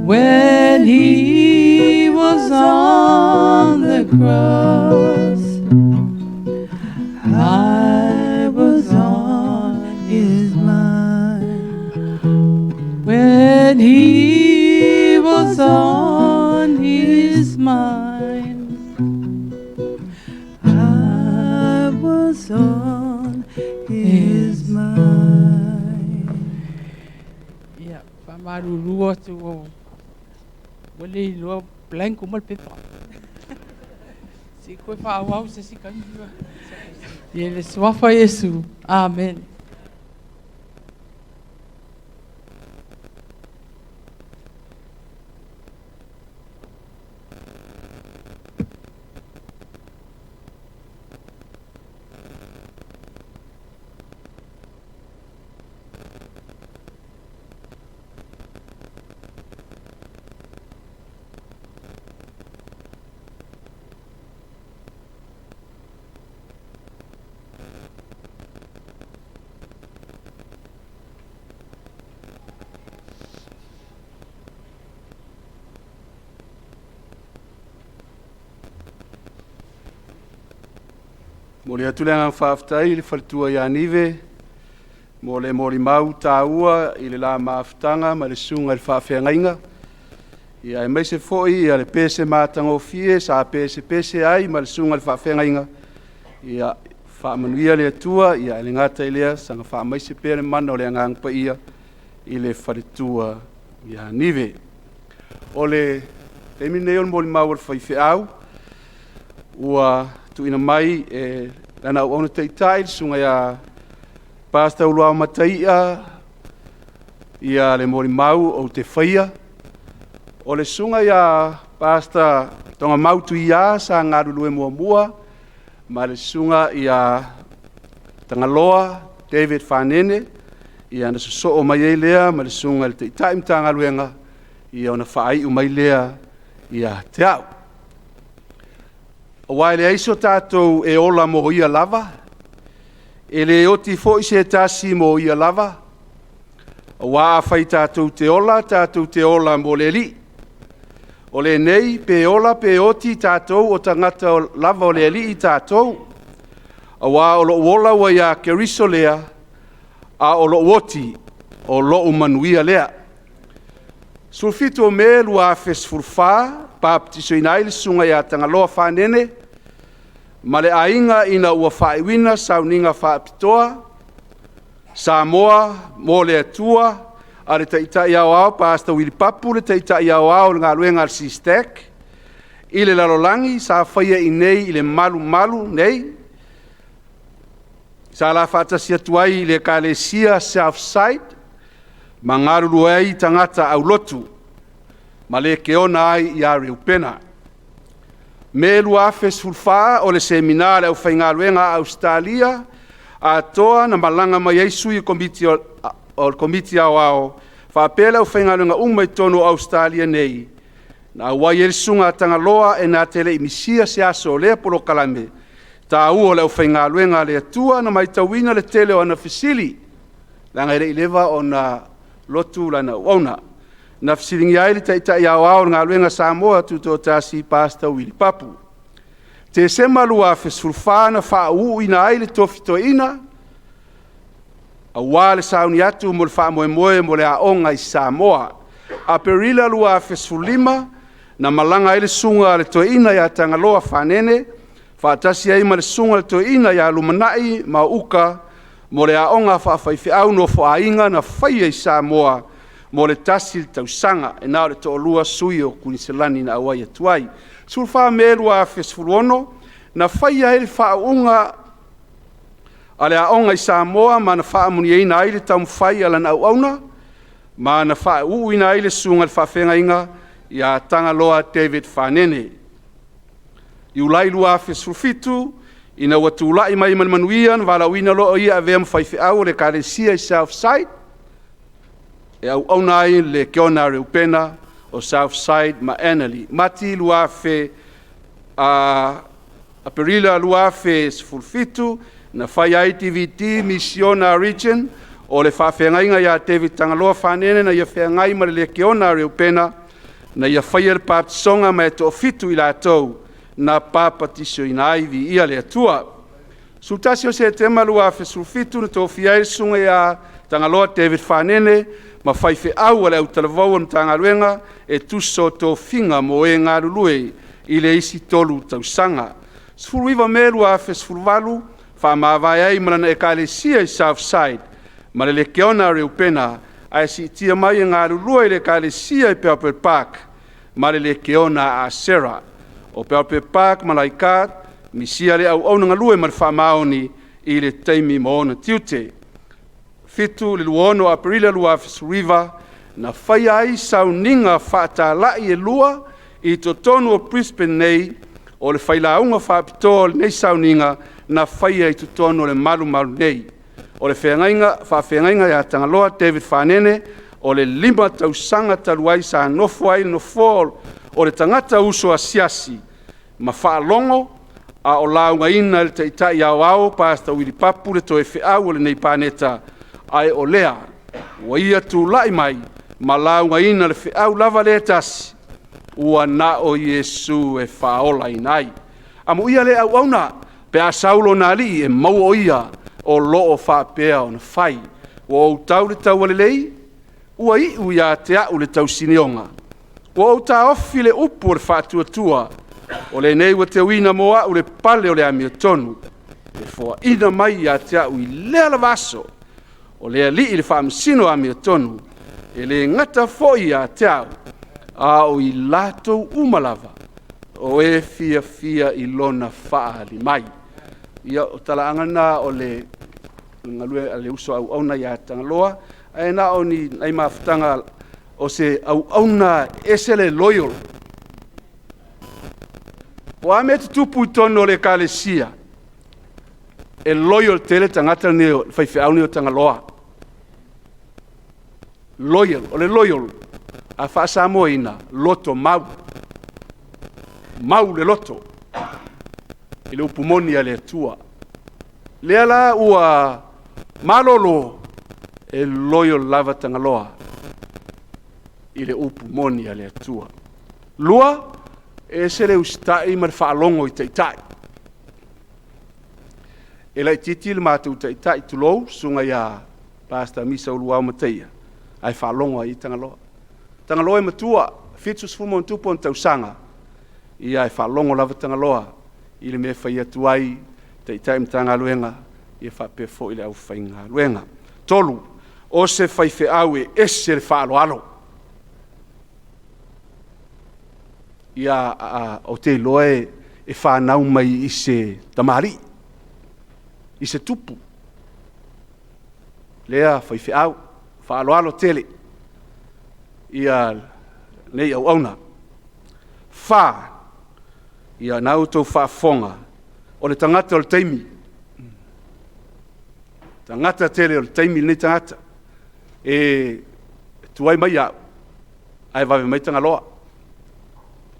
When he was on the cross, I was on his mind. When he was on his mind, I was on his mind. Ia, faamalulu atu o ua le iloa blank uma le pepa. Se koe faaauau se isi taimi. I le suafa Iesu. Amen. Momoli atu le agaga faafetai i le faletua ia Nive mo le molimau taua i le la mafutaga ma le susuga i le faafeagaiga, ia aemaise foi le pese matagofie sa pesepese ai ma le susuga i le faafeagaiga. Ia faamanuia le Atua, ae le gata i lea, saga faamaise pea le mana o le Agaga Paia i le faletua ia Nive. O le taimi lenei o le molimau a le faifeau ua tuuina mai e lana auauna taitai le susuga ia Pastor Uluao Mataia le molimau ou te faia. O le susuga ia Pastor Togamau Tuia sa galulue muamua ma le susuga ia Tagaloa David Fanene, ona sosoo mai ai lea ma le susuga i le Taitai Matagaluega, ona faaiu mai lea ia te au. Aua e leai so tatou e ola mo ia lava, e le oti foi se tasi mo ia lava, aua afai tatou te ola, tatou te ola mo le Alii. O lenei, pe ola pe oti tatou, o tagata lava o le Alii tatou. Aua o lou ola ua ia Keriso lea, a o lou oti, o lou manuia lea. 17 o Me 2014, baptisaina ai le susuga ia Tagaloa Fanene ma le aiga ina ua faaiuina sauniga faapitoa Samoa mo le Atua a le Taitai Aoao Pastor Willie Papu le Taitai Aoao o le galuega a le SISTEC i le lalolagi sa faia i inei i le Malumalu nei. Sa o la faatasi atu ai le Ekalesia Southside ma galulue ai tagata aulotu ma lekiona ai ia Reupena. Me 2014, o le Semina a le aufaigaluega a Ausetalia atoa na malaga mai ai sui o le Komiti Aoao faapea le aufaigaluega uma i totonu o Ausetalia nei, na auai ai le Susuga a Tagaloa e na te le i misia se aso o lea polokalame taua o le aufaigaluega a le Atua. Na matauina le tele o ana fesili, leaga e le i leva ona lotu lana auauna. Na fesiligia ai le Taitai Aoao o le Galuega a Samoa Tutoatasi, Pastor Willie Papu. Tesema 2014 na faauuina ai le tofi toeaina aua le sauni atu mo le faamoemoe mo le aoga i Samoa. Aperila 2015 na malaga ai le susuga a le toeaina ia Tagaloa Fanene faatasi ai ma le susuga i le toeaina ia Lumanai Maouka mo le aoga faafaifeau nofoaiga na faia i Samoa mo le tasi tausaga. E na o le toalua sui o Kuiniselani na auai atu ai. 14 Me 2016 na faia ai le faauuga a le aoga i Samoa ma na faamanuiaina ai le taumafai a lana auauna ma na faauuina ai le susuga i le faafeagaiga ia Tagaloa David Fanene. Iulai 2017 ina ua tulai mai ma le manuia na valaauina loa o ia e avea ma faifeau o le Ekalesia i Southside e auauna ai i le Lekiona a Reupena o Southside ma Annerley. Mati Aperila 2017 na fai ai DVD Misiona Region o le faafeagaiga ia David Tagaloa Fanene na ia feagai ma le Lekiona a Reupena na ia faia le papatisoga ma e toafitu i latou na papatisoina ai. Viia le Atua. 11 o Setema 2017 na tofia ai le susuga ia Tagaloa David Fanene ma faifeau a le autalavou a le Matagaluega e tusa o tofiga mo e galulue i le isi 3 tausaga. 19 Me 2018, faamavae ai ma lana Ekalesia i Southside ma le Lekiona a Reupena ae siitia mai e galulue i le Ekalesia i Albert Park ma le Lekiona a Asera. O Albert Park ma Leichhardt, misia lea auauna galue ma le faamaoni i le taimi ma ona tiute. 7 i le 26 o Aperila 2019, na faia ai sauniga faatalai e lua i totonu o Brisbane nei. O le failauga faapitoa o lenei sauniga na faia i totonu o le Malumalu nei. O le faafeagaiga ia Tagaloa David Fanene, o le 5 tausaga talu ai sa nofo ai i le nofoa o le tagata uso asiasi ma faalogo a o laugaina e le Taitai Aoao Pastor Willie Papu le toefeau o lenei paneta, ae o lea ua ia tulai mai ma laugaina le feau lava lea e tasi, ua na o Iesu e faaolaina ai. Amuia lea auauna pe Pe a sau lona alii e maua o ia o lo o faapea ona fai. Ua ou tau le taua lelei, ua iu ia te au le tausinioga, ua ou taofi le upu o le faatuatua, o lenei ua teuina mo au le pale o le amiotonu, e foaina mai ia te au i lea lava aso, o le Alii le faamasino amiotonu, e le gata foi ia te au, a o i latou uma lava o e fiafia i lona faaali mai. Ia, o talaaga na o le galuega a le uso auauna ia Tagaloa, ae na o ni nai mafutaga o se auauna e ese le loyal. Po o a mea e tutupu i totonu o le ekalesia, e loyal tele le tagata lenei, le faifeau lenei o Tagaloa. Loyal. O le loyal, a faa-Samoa ina, loto mau, mau le loto i le upu moni a le Atua. O lea la ua malolo, e loyal lava Tagaloa i le upu moni a le Atua. Lua, e ese le usitai ma le faalogo i taitai. E laitiiti le matou taitai, tulou, le susuga ia Pastor Misa Uluau Mataia, ae faalogo lava i ai Tagaloa. Tagaloa e matua, 70+ ona tausaga, ae faalogo lava Tagaloa i le mea e fai atu ai, Taitai o Matagaluega faapea foi le aufaigaluega. Tolu, o se faifeau e ese le faaaloalo. Ia, ou te iloa e fanau mai i se tamalii, i se tupu, lea faifeau, faaaloalo tele lenei auauna. Fa, ia o lena ua outou faafofoga, o le tagata o le taimi, tagata tele o le taimi lenei tagata. E tuai mai au, ae vave mai Tagaloa.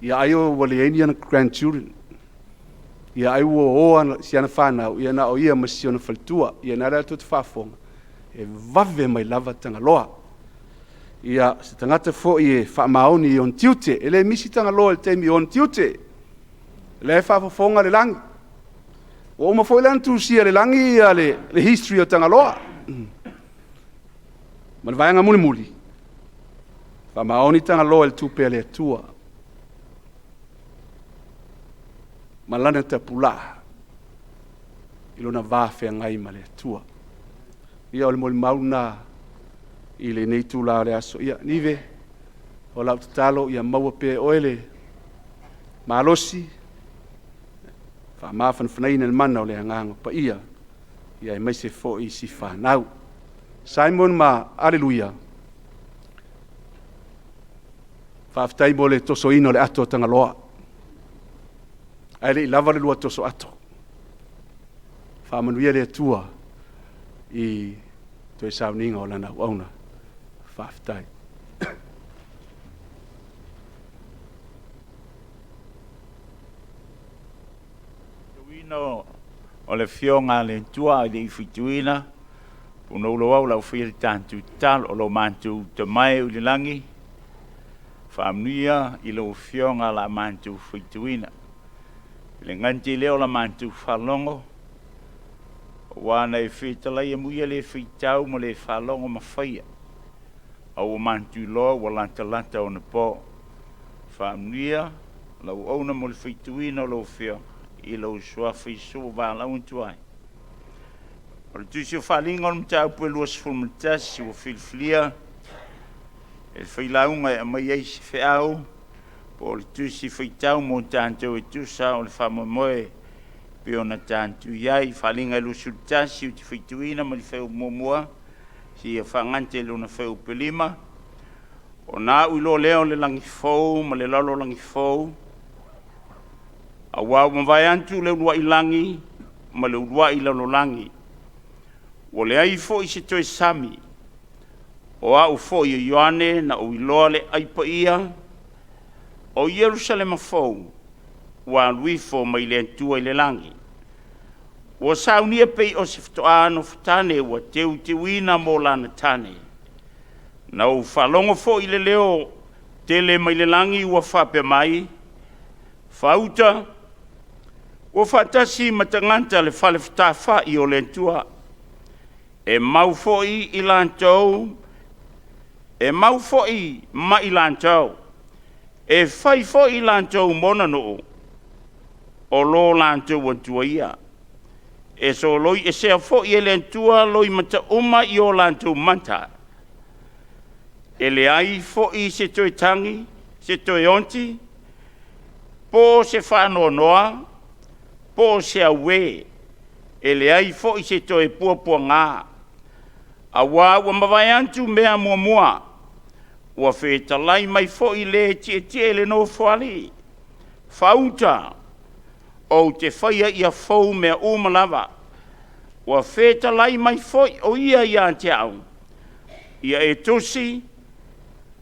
Ia ai ua leai ni ana grandchildren, ia ai ua o si ana fanau, ia na o ia ma si ona faletua. Ia o lena la tou te faafofoga, e vave mai lava Tagaloa. Ia, o se tagata foi e faamaoni i ona tiute, e le misi Tagaloa i le taimi o ona tiute. O la e faafofoga le lagi. Ua uma foi la ona tusia e le lagi le history o Tagaloa. Ma le vaega mulimuli, faamaoni Tagaloa i le tupe a le Atua ma lana tapulaa i lona va feagai ma le Atua. Ia o le molimau lena i lenei itula o le aso. Ia, Nive, o lau tatalo ia maua pea e oe le malosi e faamafanafanaina i le mana o le Agaga Paia, aemaise foi si fanau. Simon ma Aleluia, faafetai mo le tosoina o le ato a Tagaloa, ae le i lava le lua toso ato. Faamanuia le Atua i le toe sauniga o lana auauna. Faafetai. O le Afioga a le Atua ae le i fituina, punohu au o le a ou faia le tatou tatalo. Lo matou Tama e oi le lagi, faamanuia i lau Afioga la matou fituina. E le gata i lea o la matou faalogo, aua na e fetalai amuia le faitau ma le faalogo ma faia, a ua matou iloa ua latalata ona po. Faamanuia lau auauna mo le fituina o lau Afioga, i lou Suafa Iesu ua valaau atu ai. O le Tusi o Faaaliga o le Mataupu e 21 ua filifilia e le Failauga e aumai ai se feau po o le Tusi Faitau mo tatou e tusa o le faamoemoe e pei ona tatou i ai. Faaaliga 21 ou te faitauina mai le fuaiupu 1 seia faagata i lona fuaiupu e 5. Ona au iloa lea o le lagi fou ma le lalolagi fou, aua ua mavae atu le uluai lagi ma le uluai lalolagi, ua leai foi se toe sami. O au foi o Ioane na ou iloa le Ai Paia o Ierusalema fou, ua alu ifo mai le Atua i le lagi, ua saunia e pei o se faatoa nofotane ua teuteuina mo lana tane. Na ou faalogo foi i le leo tele mai le lagi ua faapea mai, “Faauta! Ua faatasi ma tagata le fale fetafa'i o le Atua, e mau foi i latou, e mau foi ma i latou, e fai foi i latou ma ona nuu, o lo latou Atua ia. E soloiesea foi e le Atua loimata uma i o latou mata. E leai foi se toe tagi, se toe oti, po o se faanoanoa, po o se auē, e leai foi se toe puapuaga, auā ua mavae atu mea muamua. Ua fetalai mai foi le e tietie i le Nofoalii, “Faauta, ou te faia ia fou mea uma lava.” Ua fetalai mai foi o Ia ia te au, “Ia e tusi,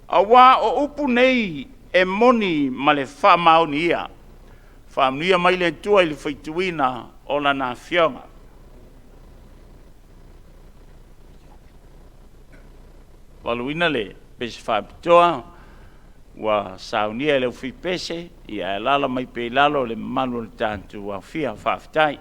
auā o upu nei e moni ma le faamaoni ia.” Faamanuia mai le Atua i le faitauina o Lana Afioga. Valaauina le pese faapitoa ua saunia e le aufai-pese, ia ae alaala mai pea i lalo le mamalu o le tatou aofia. Faafetai.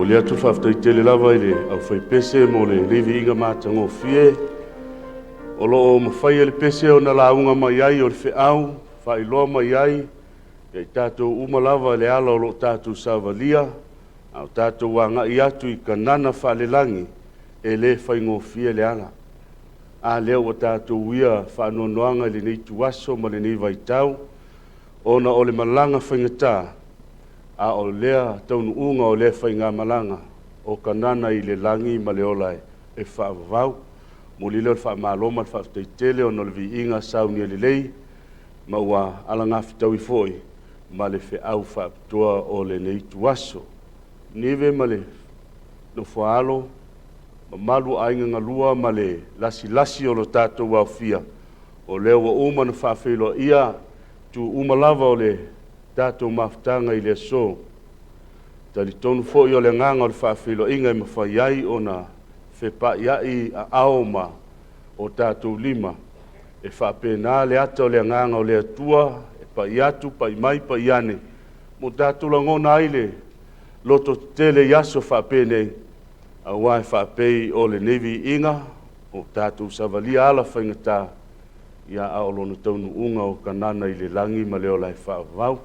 Momoli atu le faafetai tele lava i le aufaipese mo lenei viiga matagofie o lo o mafai e le pese ona lauga mai ai o le feau, faailoa mai ai ia i tatou uma lava le ala o lo o tatou savalia, a o tatou agai atu i Kanana faalelagi, e le faigofie le ala. A lea ua tatou uia faanoanoaga i lenei ituaso ma lenei vaitau, ona o le malaga faigata, a o lea taunuuga o lea faigamalaga o Kanana i le lagi ma le ola e faavavau. Momoli lea o le faamalo ma le faafetai tele ona o le viiga saunia lelei ma ua alagafetaui foi ma le feau faapitoa o lenei ituaso. Ninive ma le nofoaalo, mamalu o aiga galua ma le lasilasi o lo tatou aofia, o lea ua uma ona faafeiloaia itu uma lava o le tatou mafutaga i le aso. E talitonu foi o le agaga o le faafeiloaiga e mafai ai ona fepaiai aao ma o tatou lima, e faapena le ata o le agaga o le Atua e pai atu, pai mai, pai ane, ma o tatou lagona ai le lototetele i aso faapenei, aua e faapei o lenei viiga o tatou savalia ala faigata, ia a o lona taunuuga o Kanana i le lagi ma le ola e faavavau.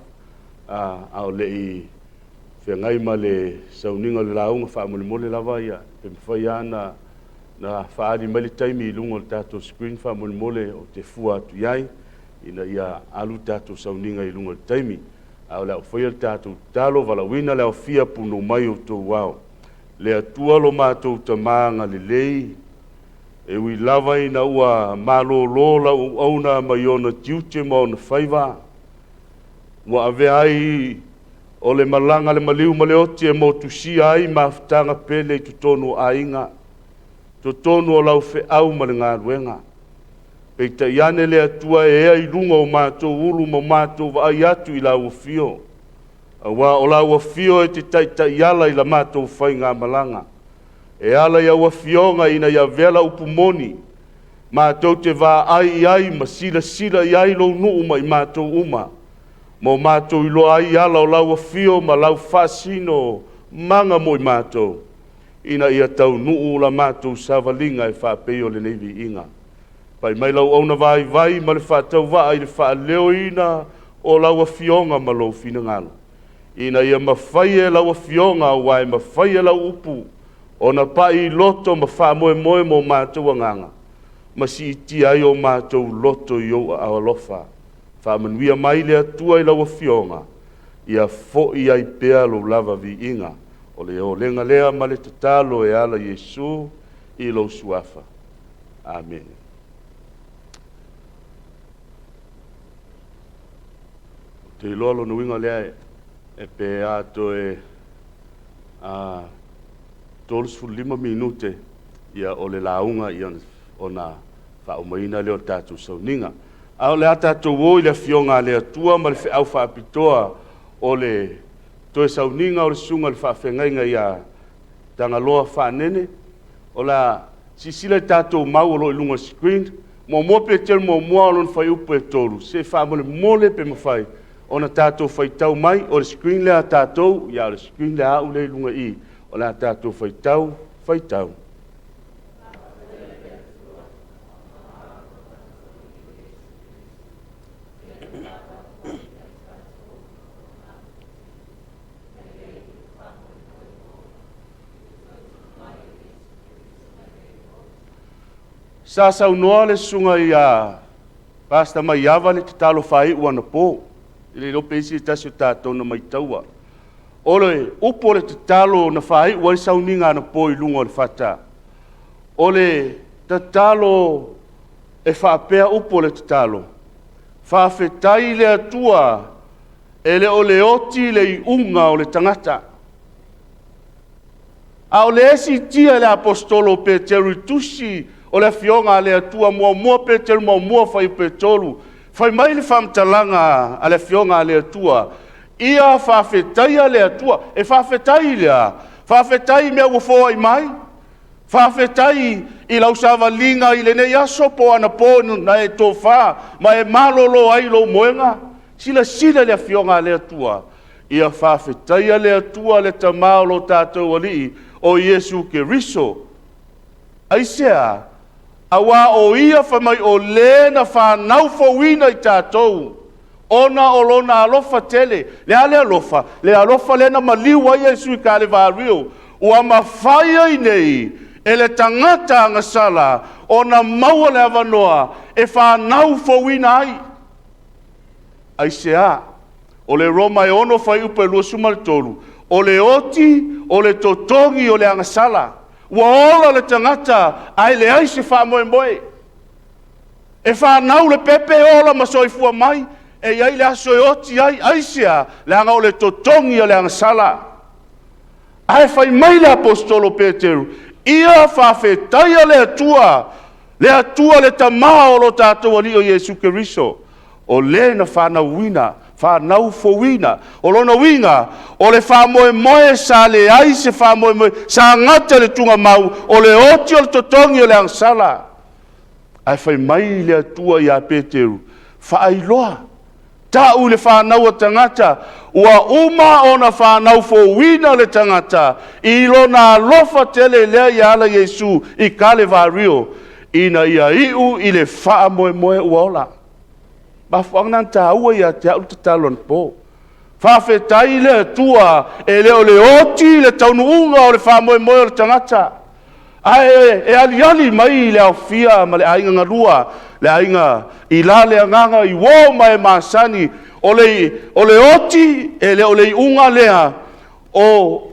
A o le i feagai ma le sauniga o le lauga, faamolemole lava ia, pe mafai lava ona faaali mai le taimi i luga o le tatou screen faamolemole ou te fua atu i ai, ina ia alu le tatou sauniga i luga o le taimi. A o le a ou faia le tatou tatalo, valaauina le aofia punou mai outou ao. Le Atua lo matou Tama agalelei, e ui lava ina ua malolo lau auauna mai ona tiute ma ona faiva, ua avea ai o le malaga le maliu ma le oti e motusia ai mafutaga pele i totonu o aiga, totonu o lau feau ma le galuega. Peitai ane le Atua e ea i luga o matou ulu ma matou vaai atu i lau afio, aua o lau afio e te taitaiala i la matou faigamalaga. E ala i au afioga ina ia avea lau upu moni, matou te vaai i ai ma silasila i ai lou nuu ma i matou uma, ma o matou iloa ai ala o lau afio ma lau faasino maga mo i matou, ina ia taunuu la matou savaliga e faapei o lenei viiga. Pai mai lau auauna vaivai ma le faatauvaa i le faaleoina o lau afioga ma lou finagalo, ina ia mafai e lau afioga, aua e mafai e lau upu ona pai i loto ma faamoemoe mo matou agaga, ma siitia ai o matou loto i ou aao alofa. Faamanuia mai le Atua i lau afioga, ia foi ai pea lou lava viiga. O le olega lea ma le tatalo e ala Iesu i lou suafa. Amene. Ou te iloa lona uiga lea e pe a toe 35 minute ia o le lauga ia ona faaumaina lea o le tatou sauniga. A o le a tatou o i le afioga a le Atua ma le feau faapitoa o le toe sauniga o le susuga i le faafeagaiga ia Tagaloa Faanene. O le a silasila i tatou mau o lo o i luga o le screen. 1 Peteru 1 o lona fuaiupu e 3, se faamolemole pe mafai ona tatou faitau mai, o le screen lea a tatou, ia o le screen lea a au lea i luga i i, o le a tatou faitau, faitau. Sa saunoa le susuga ia Pastor Maiava le tatalo faaiu anapo. E le iloa pe i ai se tasi o tatou na maitaua. O le upu o le tatalo na faaiu ai le sauniga anapo i luga o le fata. O le tatalo e faapea upu o le tatalo, faafetai i le Atua e le o le oti le iuga o le tagata. A o lea e siitia e le aposetolo o Peteru i tusi o le Afioga a le Atua, 1 Peteru 1 fuaiupu e 3, fai mai le faamatalaga a le Afioga a le Atua, ia faafetaia le Atua. E faafetai i le a? Faafetai i mea ua foai mai, faafetai i lau savaliga i lenei aso po o anapo na e tofa ma e malolo ai lou moega. Silasila i le Afioga a le Atua, Ia faafetaia le Atua le Tama o lo tatou Alii o Iesu Keriso. Aisea? Auā o Ia fai mai o le na fanau fouina i tatou, ona o Lona alofa tele. Le a le alofa? Le alofa lea na maliu ai Iesu i Kalevario, ua mafai ai nei e le tagata agasala ona maua le avanoa e fanau fouina ai. Aisea? O le Roma e 6 fuaiupu e 23, o le oti, o le totogi o le agasala. Ua ola le tagata ae leai se faamoemoe. E fanau le pepe ola ma soifua mai, e i ai le aso e oti ai. Aisea? Leaga o le totogi o le agasala. Ae fai mai le Aposetolo Peteru, ia faafetaia le Atua, le Atua le Tama o lo tatou Alii o Iesu Keriso, o le na fanauina, fanau fouina. O lona uiga, o le faamoemoe sa leai se faamoemoe, sa gata i le tuugamau, o le oti o le totogi o le agasala. Ae fai mai le Atua ia Peteru, faailoa, tau i le fanau a tagata, ua uma ona fanau fouina le tagata i lona alofa tele lea ia ala Iesu i Kalevario, ina ia iu i le faamoemoe ua ola. Mafuaaga na taua ia te au le tatalo anapo. Faafetai le Atua e le o le oti le taunuuga o le faamoemoe o le tagata, ae e aliali mai le aofia ma le aiga galua, le aiga i la le agaga i uo ma e masani, o le oti e le o le iuga lea o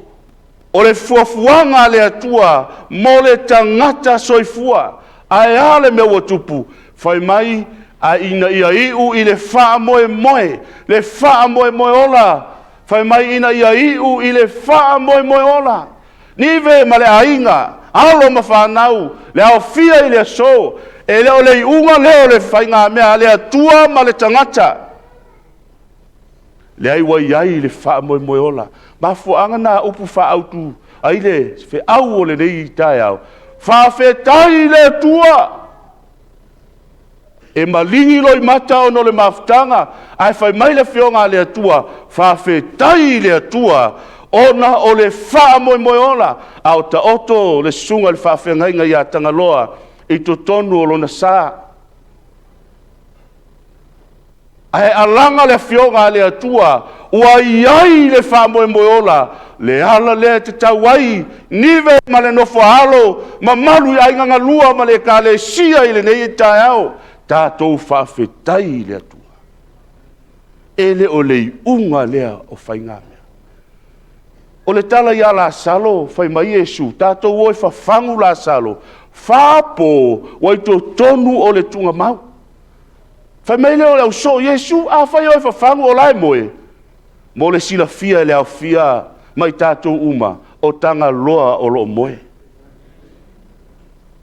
le fuafuaga a le Atua mo le tagata soifua. Ae a le mea ua tupu? Fai mai, a ina ia iu i le faamoemoe, le faamoemoe ola. Fai mai, ina ia iu i le faamoemoe ola. Nive ma le aiga, alo ma fanau, le aofia i le aso, e le o le iuga lea o le faigamea a le Atua ma le tagata. Leai ua i ai le faamoemoe ola. Mafuaaga na upu faaautu ai le feau o lenei taeao. Faafetai i le Atua! E maligi loimata ona o le mafutaga, ae fai mai le Afioga a le Atua, faafetai i le Atua ona o le faamoemoe ola, a o taoto le susuga i le faafeagaiga ia Tagaloa i totonu o lona sa. Ae alaga le Afioga a le Atua, ua i ai le faamoemoe ola, le ala lea e tatau ai Nive ma le nofo a alo, mamalu i aiga galua ma le Ekalesia i lenei taeao, tatou faafetai i le Atua. E le o le iuga lea o faigamea. O le tala ia Lasalo, fai mai Iesu, tatou o e fafagu Lasalo, 4 po ua i totonu o le tuugamau. Fai mai lea o le ausoo, Iesu, afai o e fafagu o la e moe, mo le silafia e le aofia ma i tatou uma, o Tagaloa o lo o moe.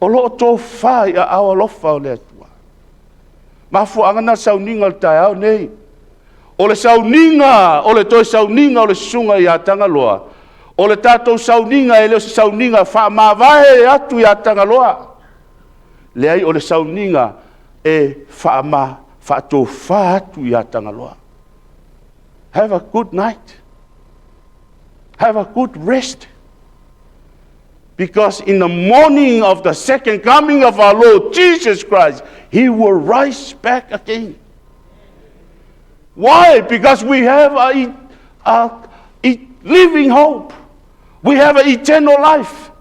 O lo o tofa i aao alofa o le Atua. Mafuaaga na sauniga o le taeao nei. O le sauniga, o le toe sauniga o le susuga ia Tagaloa, o le tatou sauniga e le o se sauniga faamavae atu ia Tagaloa. Leai, o le sauniga e faatofa atu ia Tagaloa. Have a good night. Have a good rest. Because in the morning of the second coming of our Lord Jesus Christ, he will rise back again. Why? Because we have a living hope. We have an eternal life.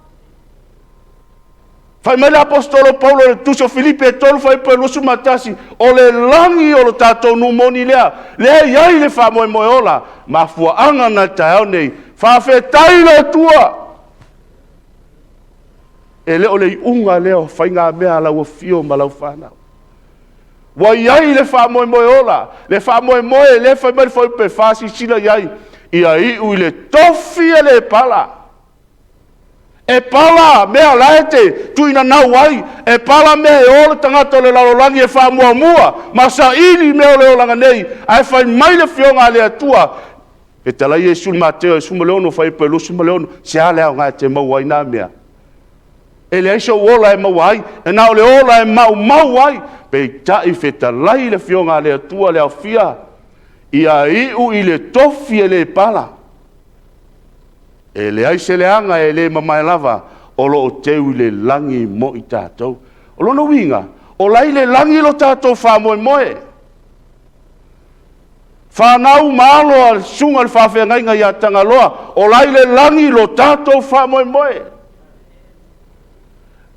Fai mai le Apostolo Paulo le tusi o Filipi e 3 fuaiupu e 21, o le lagi o lo tatou numoni lea, lea i ai le faamoemoe ola, mafuaaga na taeao nei, faafetai le Atua. E le o le iuga lea o faigamea a lau afio ma lau fanau. Ua i ai le faamoemoe ola, le faamoemoe le fai mai le fuaiupu e 4 silasila i ai, ia iu i le tofi e le pala. E pala mea la e te tuinanau ai, e pala mea e o le tagata o le lalolagi e faamuamua, ma saili mea o le olaga nei, ae fai mai le Afioga a le Atua, fetalai Iesu i Mateo e 16 fuaiupu e 26, se a le aoga e te maua ai nā mea? E leai sou ola e maua ai, e na o le ola e maumau ai. Peitai fetalai le Afioga a le Atua le aofia, Ia iu i le tofi e le pala. E leai se leaga e le mamae lava o lo o teu i le lagi mo i tatou. O lona uiga, o la i le lagi lo tatou faamoemoe. Fanau ma alo a le susuga i le faafeagaiga ia Tagaloa, o la i le lagi lo tatou faamoemoe.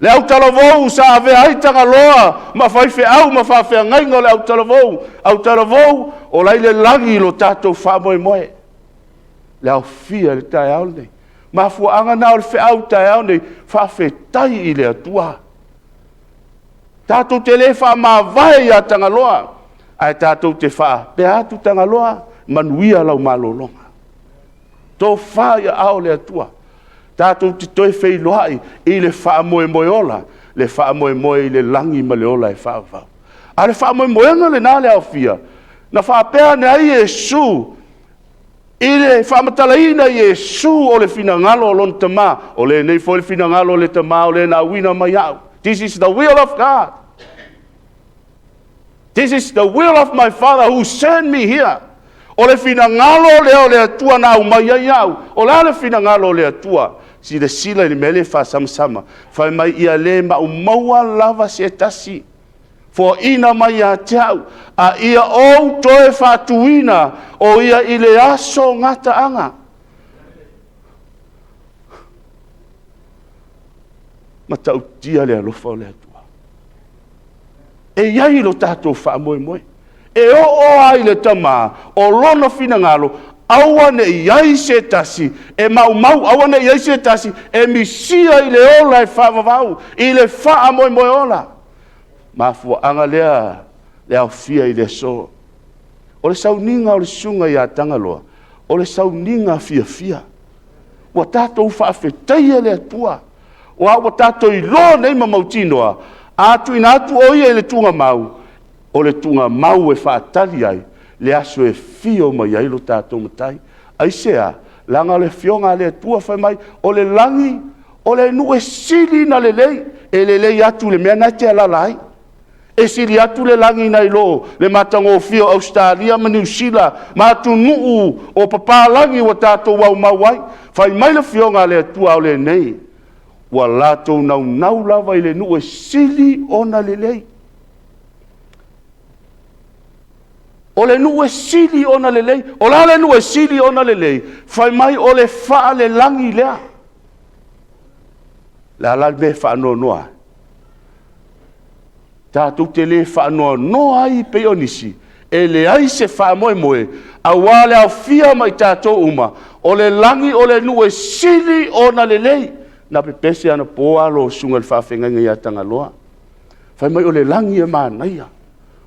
Le autalavou sa avea ai Tagaloa ma faifeau ma faafeagaiga o le autalavou, autalavou, o la i le lagi lo tatou faamoemoe. Le aofia i le taeao lenei. Mafuaaga na o le feau i le taeao lenei, faafetai i le Atua. Tatou te le faamavae ia Tagaloa, ae tatou te faapea atu Tagaloa, manuia lau malologa. Tofa i aao o le Atua. Tatou te toe feiloai i le faamoemoe ola, le faamoemoe i le lagi ma le ola e faavavau. A o le faamoemoega lena le aofia, na faapea ane ai Iesu i le faamatalaina Iesu o le finagalo o lona Tama, o lenei foi le finagalo o le Tama o le na auina mai au. This is the will of God. This is the will of my Father who sent me here. O le finagalo lea o le Atua na aumai ai au. O le a le finagalo o le Atua? Silasila i le mea lea e faasamasama. Fai mai ia le maumaua lava se tasi. Foaina mai ia te au, a ia ou toe faatuina o ia i le aso gataaga. Matautia le alofa o le Atua. E i ai lo tatou faamoemoe. E oo lava i le tama, o lona finagalo, aua ne i i ai se tasi e maumau, aua ne i i ai se tasi e misia i le ola e faavavau, i le faamoemoe ola. Mafuaaga lea le aofia i le aso. O le sauniga o le susuga ia Tagaloa, o le sauniga fiafia. Ua tatou faafetaia le Atua, aua ua tatou iloa nei ma mautinoa, a tuuina atu o ia i le tuugamau, o le tuugamau e faatali ai le aso e fio mai ai lo tatou Matai. Aisea? Leaga o le afioga a le Atua fai mai, o le lagi, o le nuu e sili na lelei, e lelei atu le mea na e te alaala ai. E sili atu le lagi nai lo le matagofie o Ausetalia ma Niu Sila ma atunuu o papalagi ua tatou aumau ai. Fai mai le afioga a le Atua o lenei, ua latou naunau lava i le nuu e sili ona lelei. O le nuu e sili ona lelei. O le a le nuu e sili ona lelei? Fai mai o le faalelagi lea. Le a la le mea e faanoanoa ai? Tatou te le faanoanoa ai pei o nisi, e leai se faamoemoe, aua le aofia ma i tatou uma, o le lagi o le nuu e sili ona lelei. Na pepese anapo alo o susuga i le faafeagaiga ia Tagaloa. Fai mai o le lagi e manaia,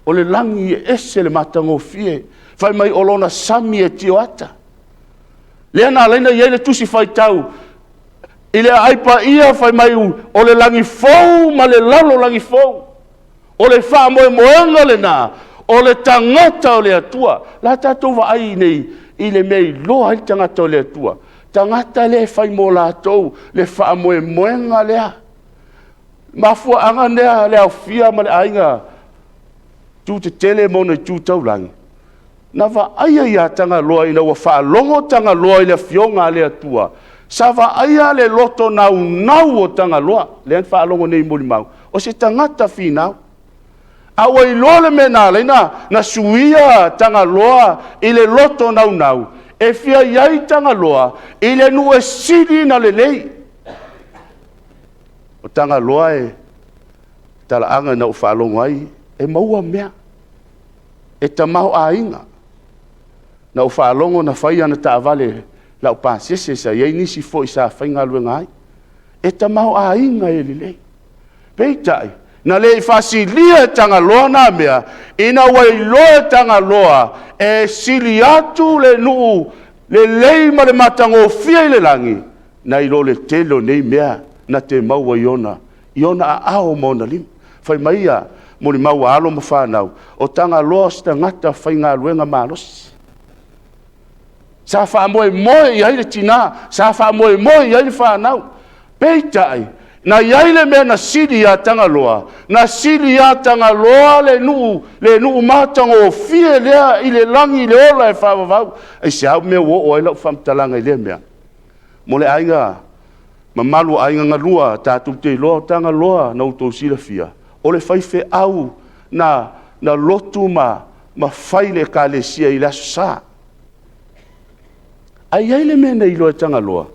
o le lagi e ese le matagofie. Fai mai o lona sami e tioata. Lea na ala ai ona i ai le tusi faitau i le aai paia fai mai o le lagi fou ma le lalolagi fou. O le faamoemoega lena o le tagata o le Atua. La tatou vaai nei i le mea e iloa ai le tagata o le Atua. Tagata lea e fai mo latou le faamoemoega lea. Mafuaaga lea le aofia ma le aiga tu tetele ma ona itu taulagi, na vaaia ia Tagaloa ina ua faalogo Tagaloa i le afioga a le Atua, sa vaaia le loto naunau o Tagaloa, lea na faalogo nei i molimau, o se tagata finau. A ua iloa le mea na ala ai ona suia Tagaloa i le loto naunau, e fia i ai Tagaloa i le nuu e sili ona lelei. O Tagaloa e talaaga na ou faalogo ai, e maua mea, e tamaoaiga. Na ou faalogo na fai ana taavale laupasese, sa i ai nisi foi sa faigaluega ai. E tamaoaiga e lelei. Peitai, na le i faasilia e Tagaloa na mea, ina ua iloa e Tagaloa e sili atu le nuu lelei ma le matagofie i le lagi, nai lo le tele o nei mea na te maua i ona, i ona aao ma ona lima. Fai mai ia molimau a alo ma fanau, o Tagaloa o se tagata faigaluega malosi. Sa faamoemoe i ai le tina, sa faamoemoe i ai le fanau. Peitai, Na i ai le mea na sili iā Tagaloa, na sili iā Tagaloa le nuu, le nuu matagofie lea i le lagi i le ola e faavavau. Aisea u mea ua oo ai lau faamatalaga i lea mea? Mo le aiga mamalu o aiga galua, tatou te iloa o Tagaloa na outou silafia, o le faifeau na, na lotu ma, ma fai le ekalesia i le Aso Sa. Ae i ai le mea na iloa e Tagaloa,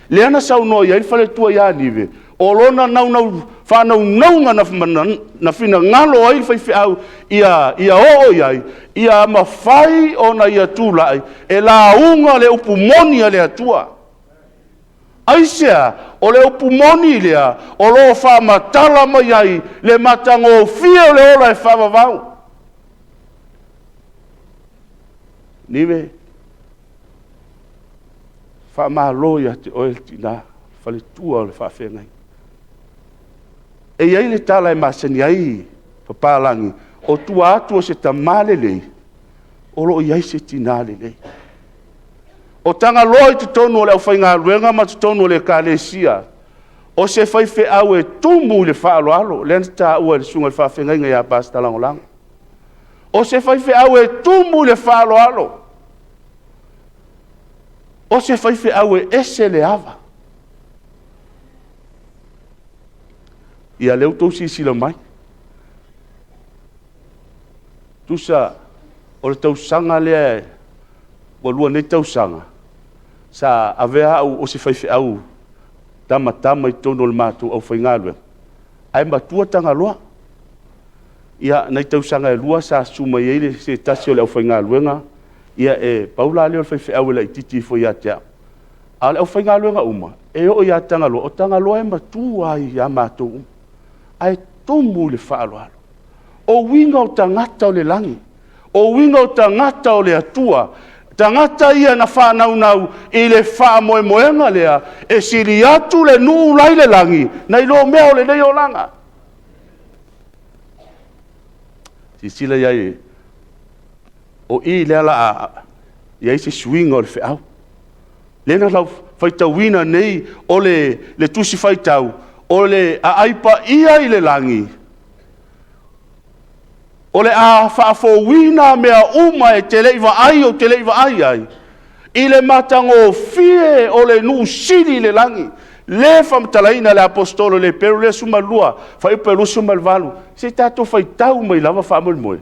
lea na saunoa i ai le faletua ia Nive, o lona naunau, faanaunauga na, na, na finagalo ai le faifeau ia, ia oo i ai, ia mafai ona ia tulai e lauga le upu moni a le Atua. Aisea? O le upu moni lea o lo o faamatala mai ai le matagofie o le ola e faavavau. Nive, faamalo ia te oe le tina, faletua o le faafeagaiga. E i ai le tala e masani ai papalagi, o tua atu o se tama lelei, o lo o i ai se tina lelei. O Tagaloa i totonu o le aufaigaluega ma totonu o le ekalesia, o se faifeau e tumu i le faaaloalo, lea na taua e le susuga i le faafeagaiga ia Pastor Lagolago. O se faifeau e tumu i le faaaloalo. O se faifeau e ese le ava. Ia lea ua outou silasila mai. Tusa o le tausaga lea ua lua nei tausaga, sa avea au o se faifeau tamatama i totonu o le matou aufaigaluega, ae matua Tagaloa. Ia, nai tausaga e lua sa susu mai ai se tasi o le aufaigaluega, ia e pau la lea o le faifeau e laitiiti ifo ia te au. A o le aufaigaluega uma, e oo ia Tagaloa, o Tagaloa e matua lava ia matou uma, ae tumu i le faaaloalo. O uiga o tagata o le lagi, o uiga o tagata o le Atua, tagata ia na faanaunau i le faamoemoega lea, e sili atu le nuu la i le lagi, nai lo mea o lenei olaga. Silasila i ai, o i lea o le a i ai se suiga o le feau. Lea na lau faitauina nei o le, le tusi faitau, o le aai paia i le lagi, o le a faafouina mea uma e te le i vaai ou te le i vaai ai, i le matagofie o le nuu sili i le lagi, le faamatalaina e le Aposetolo i le Heperu lea 12, fuaiupu e 28. Se i tatou faitau mai lava faamolemoe.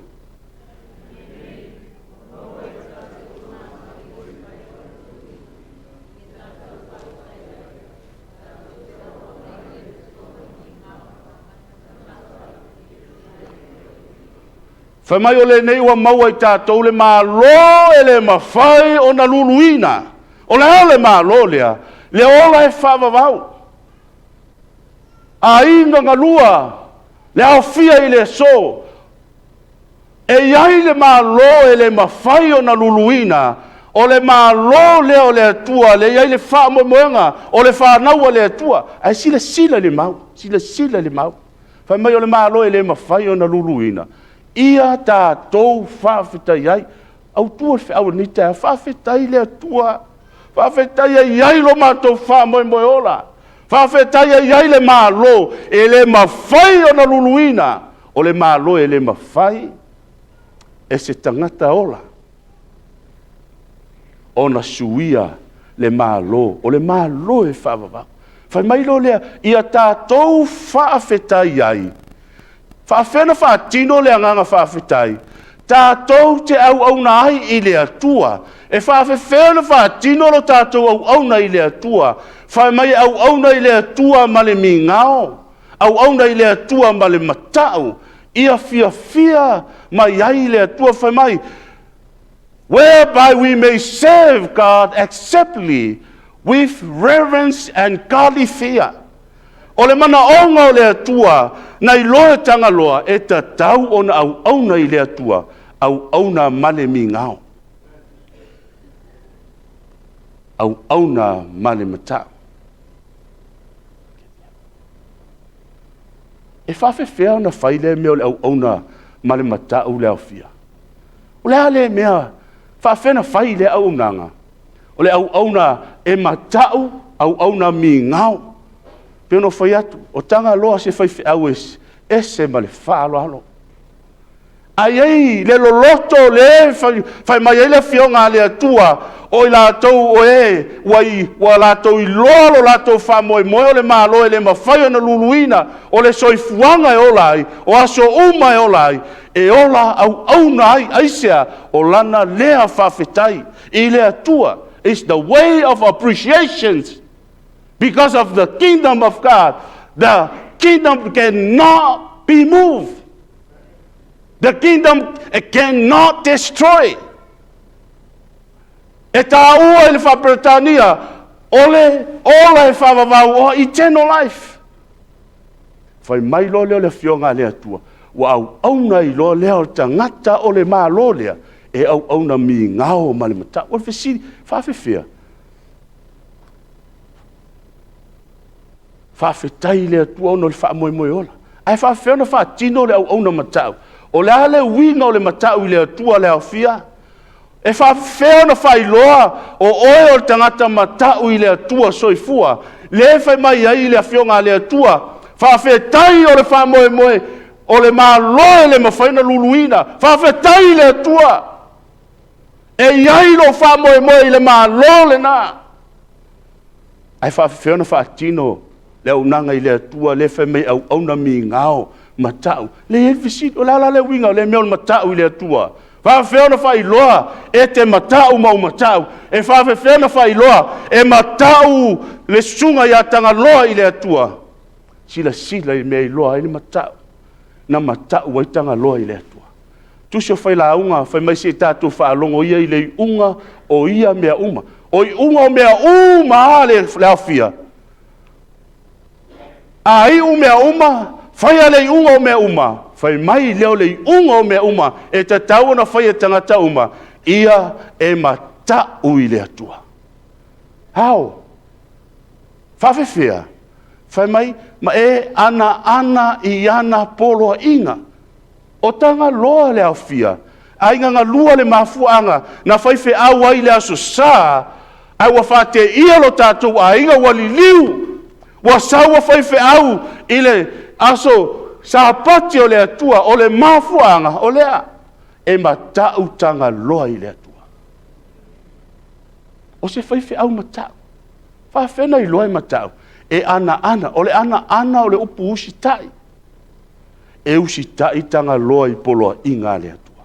Fai mai o lenei ua maua i tatou le Malo e le mafai ona luluina. O le a le Malo lea? Le ola e faavavau. Aiga galua, le aofia i le aso. E i ai le Malo e le mafai ona luluina, o le Malo lea o le Atua, lea e i ai le faamoemoega o le fanau a le Atua. Ae silasila i le mau, silasila i le mau. Fai mai o le Malo e le mafai ona luluina, ia tatou faafetai ai. Autu o le feau i lenei taeao, faafetai i le Atua, faafetai e i ai lo matou faamoemoe ola. Faafetai e i ai le Malo e le mafai ona luluina, o le Malo e le mafai e se tagata ola ona suia le Malo, o le Malo e faavavau. Fai mai loa lea, ia tatou faafetai ai. Faafefea ona faatino le agaga faafetai? Tatou te auauna ai i le Atua. E faafefea ona faatino lo tatou auauna i le Atua? Fai mai e auauna i le Atua ma le migao, auauna i le Atua ma le matau, ia fiafia mai ai le Atua. Fai mai, whereby we may serve God acceptably with reverence and godly fear. O le manaoga o le Atua, na iloa e Tagaloa, e tatau ona auauna i le Atua, auauna ma le migao. Auauna ma le matau. E faafefea ona fai lea mea o le auauna ma le matau le aofia? O le a lea mea? Faafefea ona fai lea auaunaga? O le auauna e matau, auauna migao. Pei ona ou fai atu, o Tagaloa se faifeau e ese ma le faaaloalo. A i ai le loloto le fai mai ai le Afioga a le Atua, o i latou o e ua, i, ua latou iloa lo latou faamoemoe o le Malo e le mafai ona luluina, o le soifuaga e ola ai, o aso uma e ola ai, e ola auauna ai, aisea? O lana lea faafetai i le Atua. It's the way of appreciation because of the kingdom of God. The kingdom cannot be moved. The kingdom cannot destroy. E taua i le faa-Peretania, o le ola e faavavau, o eternal life. Fai mai loa lea o le Afioga a le Atua, ua auauna ai loa lea o le tagata o le Malo lea, e auauna migao ma le matau. O le fesili, faafefea? Faafetai i le Atua ona o le faamoemoe ola. Ae faafefea ona faatino le auauna matau? O le a le uiga o le matau i le Atua le aofia? E faafefea ona faailoa o oe o le tagata matau i le Atua soifua? Le fai mai ai le Afioga a le Atua, faafetai o le faamoemoe o le Malo e le mafai ona luluina. Faafetai i le Atua. E i ai lou faamoemoe i le Malo lena. Ae faafefea ona faatino le auaunaga i le Atua lea fai mai auauna migao matau? Lea e i ai le fesili, o le a la le uiga o lea mea o le matau i le Atua? Faafefea ona faailoa e te matau ma ou matau? E faafefea ona faailoa e matau le susuga ia Tagaloa i le Atua? Silasila i mea e iloa ai le matau, na matau ai Tagaloa i le Atua. Tusi o Failauga, fai mai se i tatou faalogo ia i le iuga o ia mea uma. O iuga o mea uma lava le aofia. A iu mea uma, faia le iuga o mea uma, fai mai lea o le iuga o mea uma e tatau ona faia e tagata uma, ia e matau i le Atua. How? Faafefea? Fai mai, ma e anaana i ana poloaiga. O Tagaloa le aofia, aiga galua le mafuaaga na faifeau ai i le Aso Sa, ae ua faateia lo tatou aiga ua liliu, ua sau ua faifeau i le aso Sapati o le Atua. O le mafuaaga o lea, e matau Tagaloa i le Atua. O se faifeau matau. Faafefea ona iloa e matau? E anaana. O le anaana o le upu usitai. E usitai Tagaloa i poloaiga a le Atua.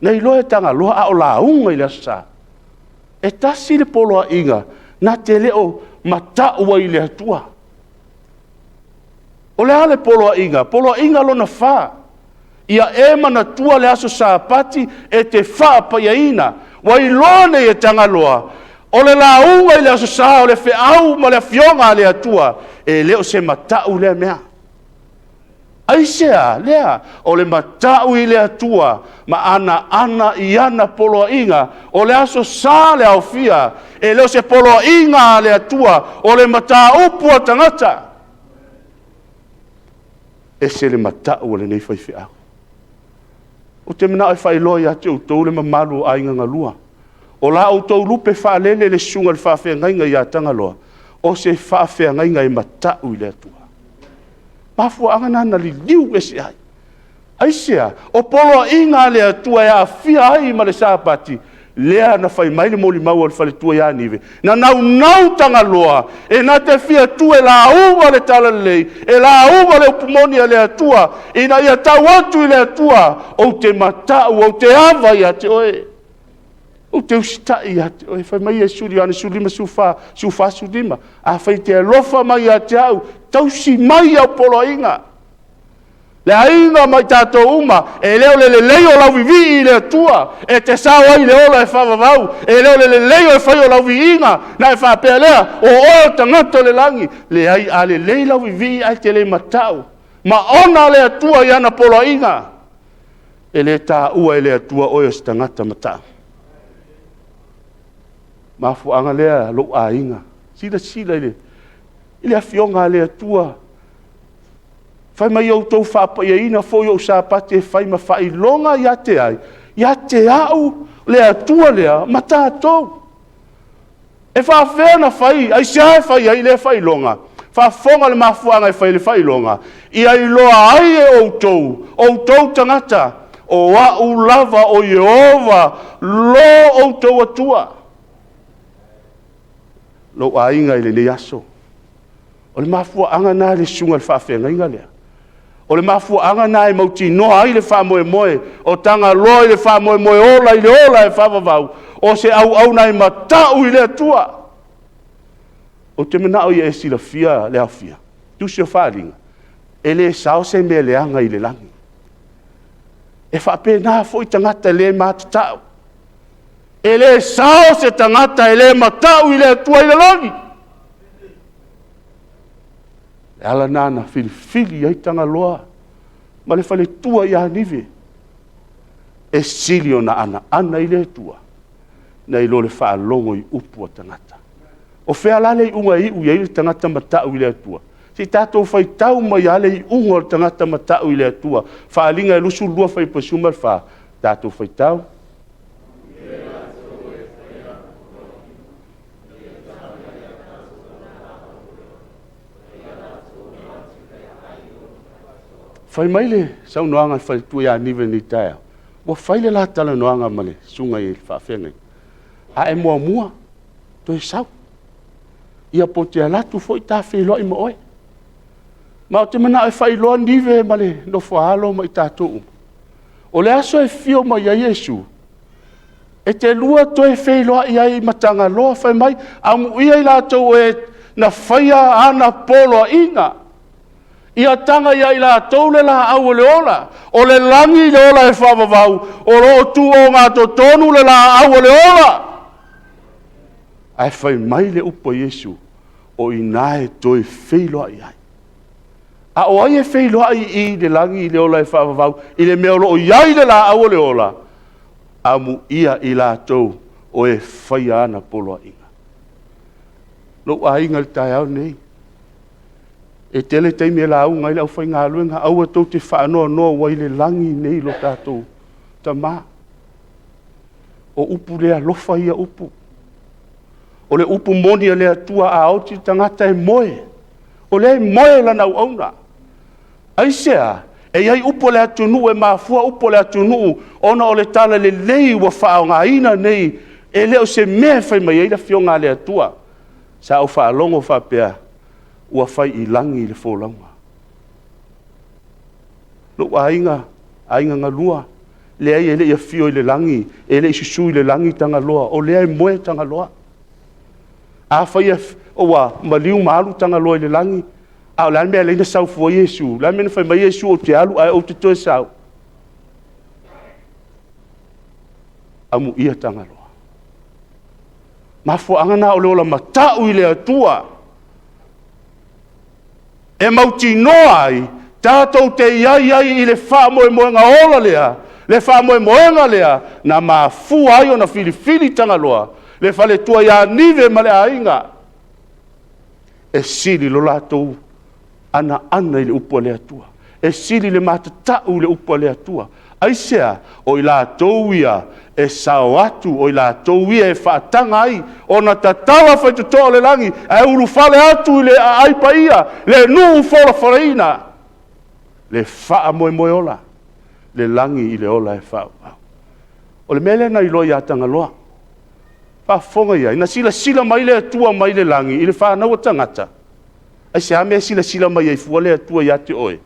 Na iloa e Tagaloa a o lauga i le Aso Sa, e tasi le poloaiga na te le o matau ai i le Atua. O le a le poloaiga? Poloaiga lona 4. Ia e manatua le aso Sapati e te faapaiaina. Ua iloa nei e Tagaloa, o le lauga i le Aso Sa o le feau ma le afioga a le Atua, e le o se matau lea mea. Aisea lea? O le matau i le Atua ma anaana i ana poloaiga. O le Aso Sa le aofia, e le o se poloaiga a le Atua, o le mataupu a tagata. Ese le matau a lenei faifeau. Ou te manao e faailoa ia te outou le mamalu o aiga galua. O la outou lupe faalele le susuga i le faafeagaiga ia Tagaloa, o se faafeagaiga e matau i le Atua. Mafuaaga na na liliu ese ai. Aisea? O poloaiga a le Atua e aafia ai ma le Sapati, lea na fai mai le molimau a le faletua ia Nive, na naunau Tagaloa, e na te fia tu e lauga le talalelei, e lauga le upu moni a le Atua, ina ia tau atu i le Atua, ou te matau, ou te ava ia te oe. Ou te usitai ia te oe. Fai mai Iesu i Ioane 15, 14, 14, 15, afai e te alofa mai ia te au, tausi mai au poloaiga. Le aiga ma i tatou uma, e le o le lelei o lau vivii i le Atua, e te sao ai le ola e faavavau, e le o le lelei o le fai o lau viiga, na e faapea lea, o oe o le tagata o le lagi. Leai, a lelei lau vivii ae te le matau, ma ona le Atua i ana poloaiga, e le taua e le Atua oe o se tagata matau. Mafuaaga lea lou aiga, silasila i le afioga a le Atua, fai mai outou faapaiaina foi ou Sapati e fai ma faailoga ia te ai, ia te au le Atua lea ma tatou. E faafefea ona fai, aisea e fai ai lea faailoga? Faafofoga le mafuaaga e fai ai le faailoga, ia iloa ai e outou, outou tagata, o au lava o Ieova lo outou Atua. Lou aiga i lenei aso, o le mafuaaga lena i le susuga i le faafeagaiga lea. O le mafuaaga lena e mautinoa ai le faamoemoe o Tagaloa i le faamoemoe ola i le ola e faavavau, o se auauna e matau i le Atua. Ou te manao ia e silafia le aofia, tusi o faaaliga, e le sao se mea leaga i le lagi. E faapena foi tagata le matatau. E le sao se tagata e le matau i le Atua i le lagi. O le ala lena na filifili ai Tagaloa ma le faletua ia Nive, e sili ona anoano i le Atua, nai lo le faalogo i upu a tagata. O fea la le iuga e iu i ai le tagata matau i le Atua? Se i tatou faitau mai lava le iuga o le tagata matau i le Atua. Faaaliga e 22 fuaiupu e 14, tatou faitau. Fai mai le saunoaga a le faletua ia Nive i lenei taeao, ua fai le la talanoaga ma le susuga i le faafeagaiga, a e muamua, toe sau. Ia po o te alu atu foi ta feiloai ma oe. Ma ou te manao e faailoa Nive ma le nofo a alo ma i tatou uma, o le aso e afio mai ai Iesu, e te lua toe feiloai ai ma Tagaloa, fai mai, amuia i latou e na faia ana poloaiga, ia taga ia i latou le laau o le ola, o le lagi le ola e faavavau, o lo o tu ogatotonu le laau o le ola. Ae fai mai le upu a Iesu, o i ina e toe feiloai ai. A o ai e feiloai i le lagi i le ola e faavavau i le mea o lo o i ai le laau o le ola? Amuia i latou o e faia ana poloaiga. Lou aiga i le taeao lenei, e tele taimi e lauga ai le aufaigaluega, aua tou te faanoanoa ua i le lagi nei lo tatou Tama. O upu le alofa ia upu. O le upu moni a le Atua a oti le tagata e moe, o lea e moe lana auauna. Aisea? E i ai upu a le atunuu e mafua upu a le atunuu ona o le talalelei ua faaaogaina nei, e le o se mea e fai mai ai le Afioga a le Atua. Sa ou faalogo faapea, ua fai i lagi le folauga. Lou aiga, aiga galua, leai e le i afio i le lagi, e le i susu i le lagi Tagaloa, o lea e moe Tagaloa. Afai ua maliu ma alu Tagaloa i le lagi, a o le a le mea e ala ai ona sau fua Iesu? O le a le mea na fai mai ai Iesu ou te alu ae ou te toe sau? Amuia Tagaloa. Mafuaaga na o le ola matau i le Atua e mautinoa ai tatou te i ai ai i le faamoemoega ola lea, le faamoemoega lea na mafua ai ona filifili Tagaloa, le faletua ia Nive ma le aiga, e sili lo latou anoano i le upu a le Atua, e sili le matatau i le upu a le Atua. Aisea? O i latou ia e sao atu, o i latou ia e faataga ai ona tatala faitotoa o le lagi ae ulufale atu i le aai paia, le nuu folafolaina, le faamoemoe ola, le lagi i le ola e faavavau. O le mea lea na iloa ia Tagaloa, faafofoga i ai, na silasila mai le Atua mai le lagi i le fanau a tagata. Aisea mea e silasila mai ai fua le Atua ia te oe?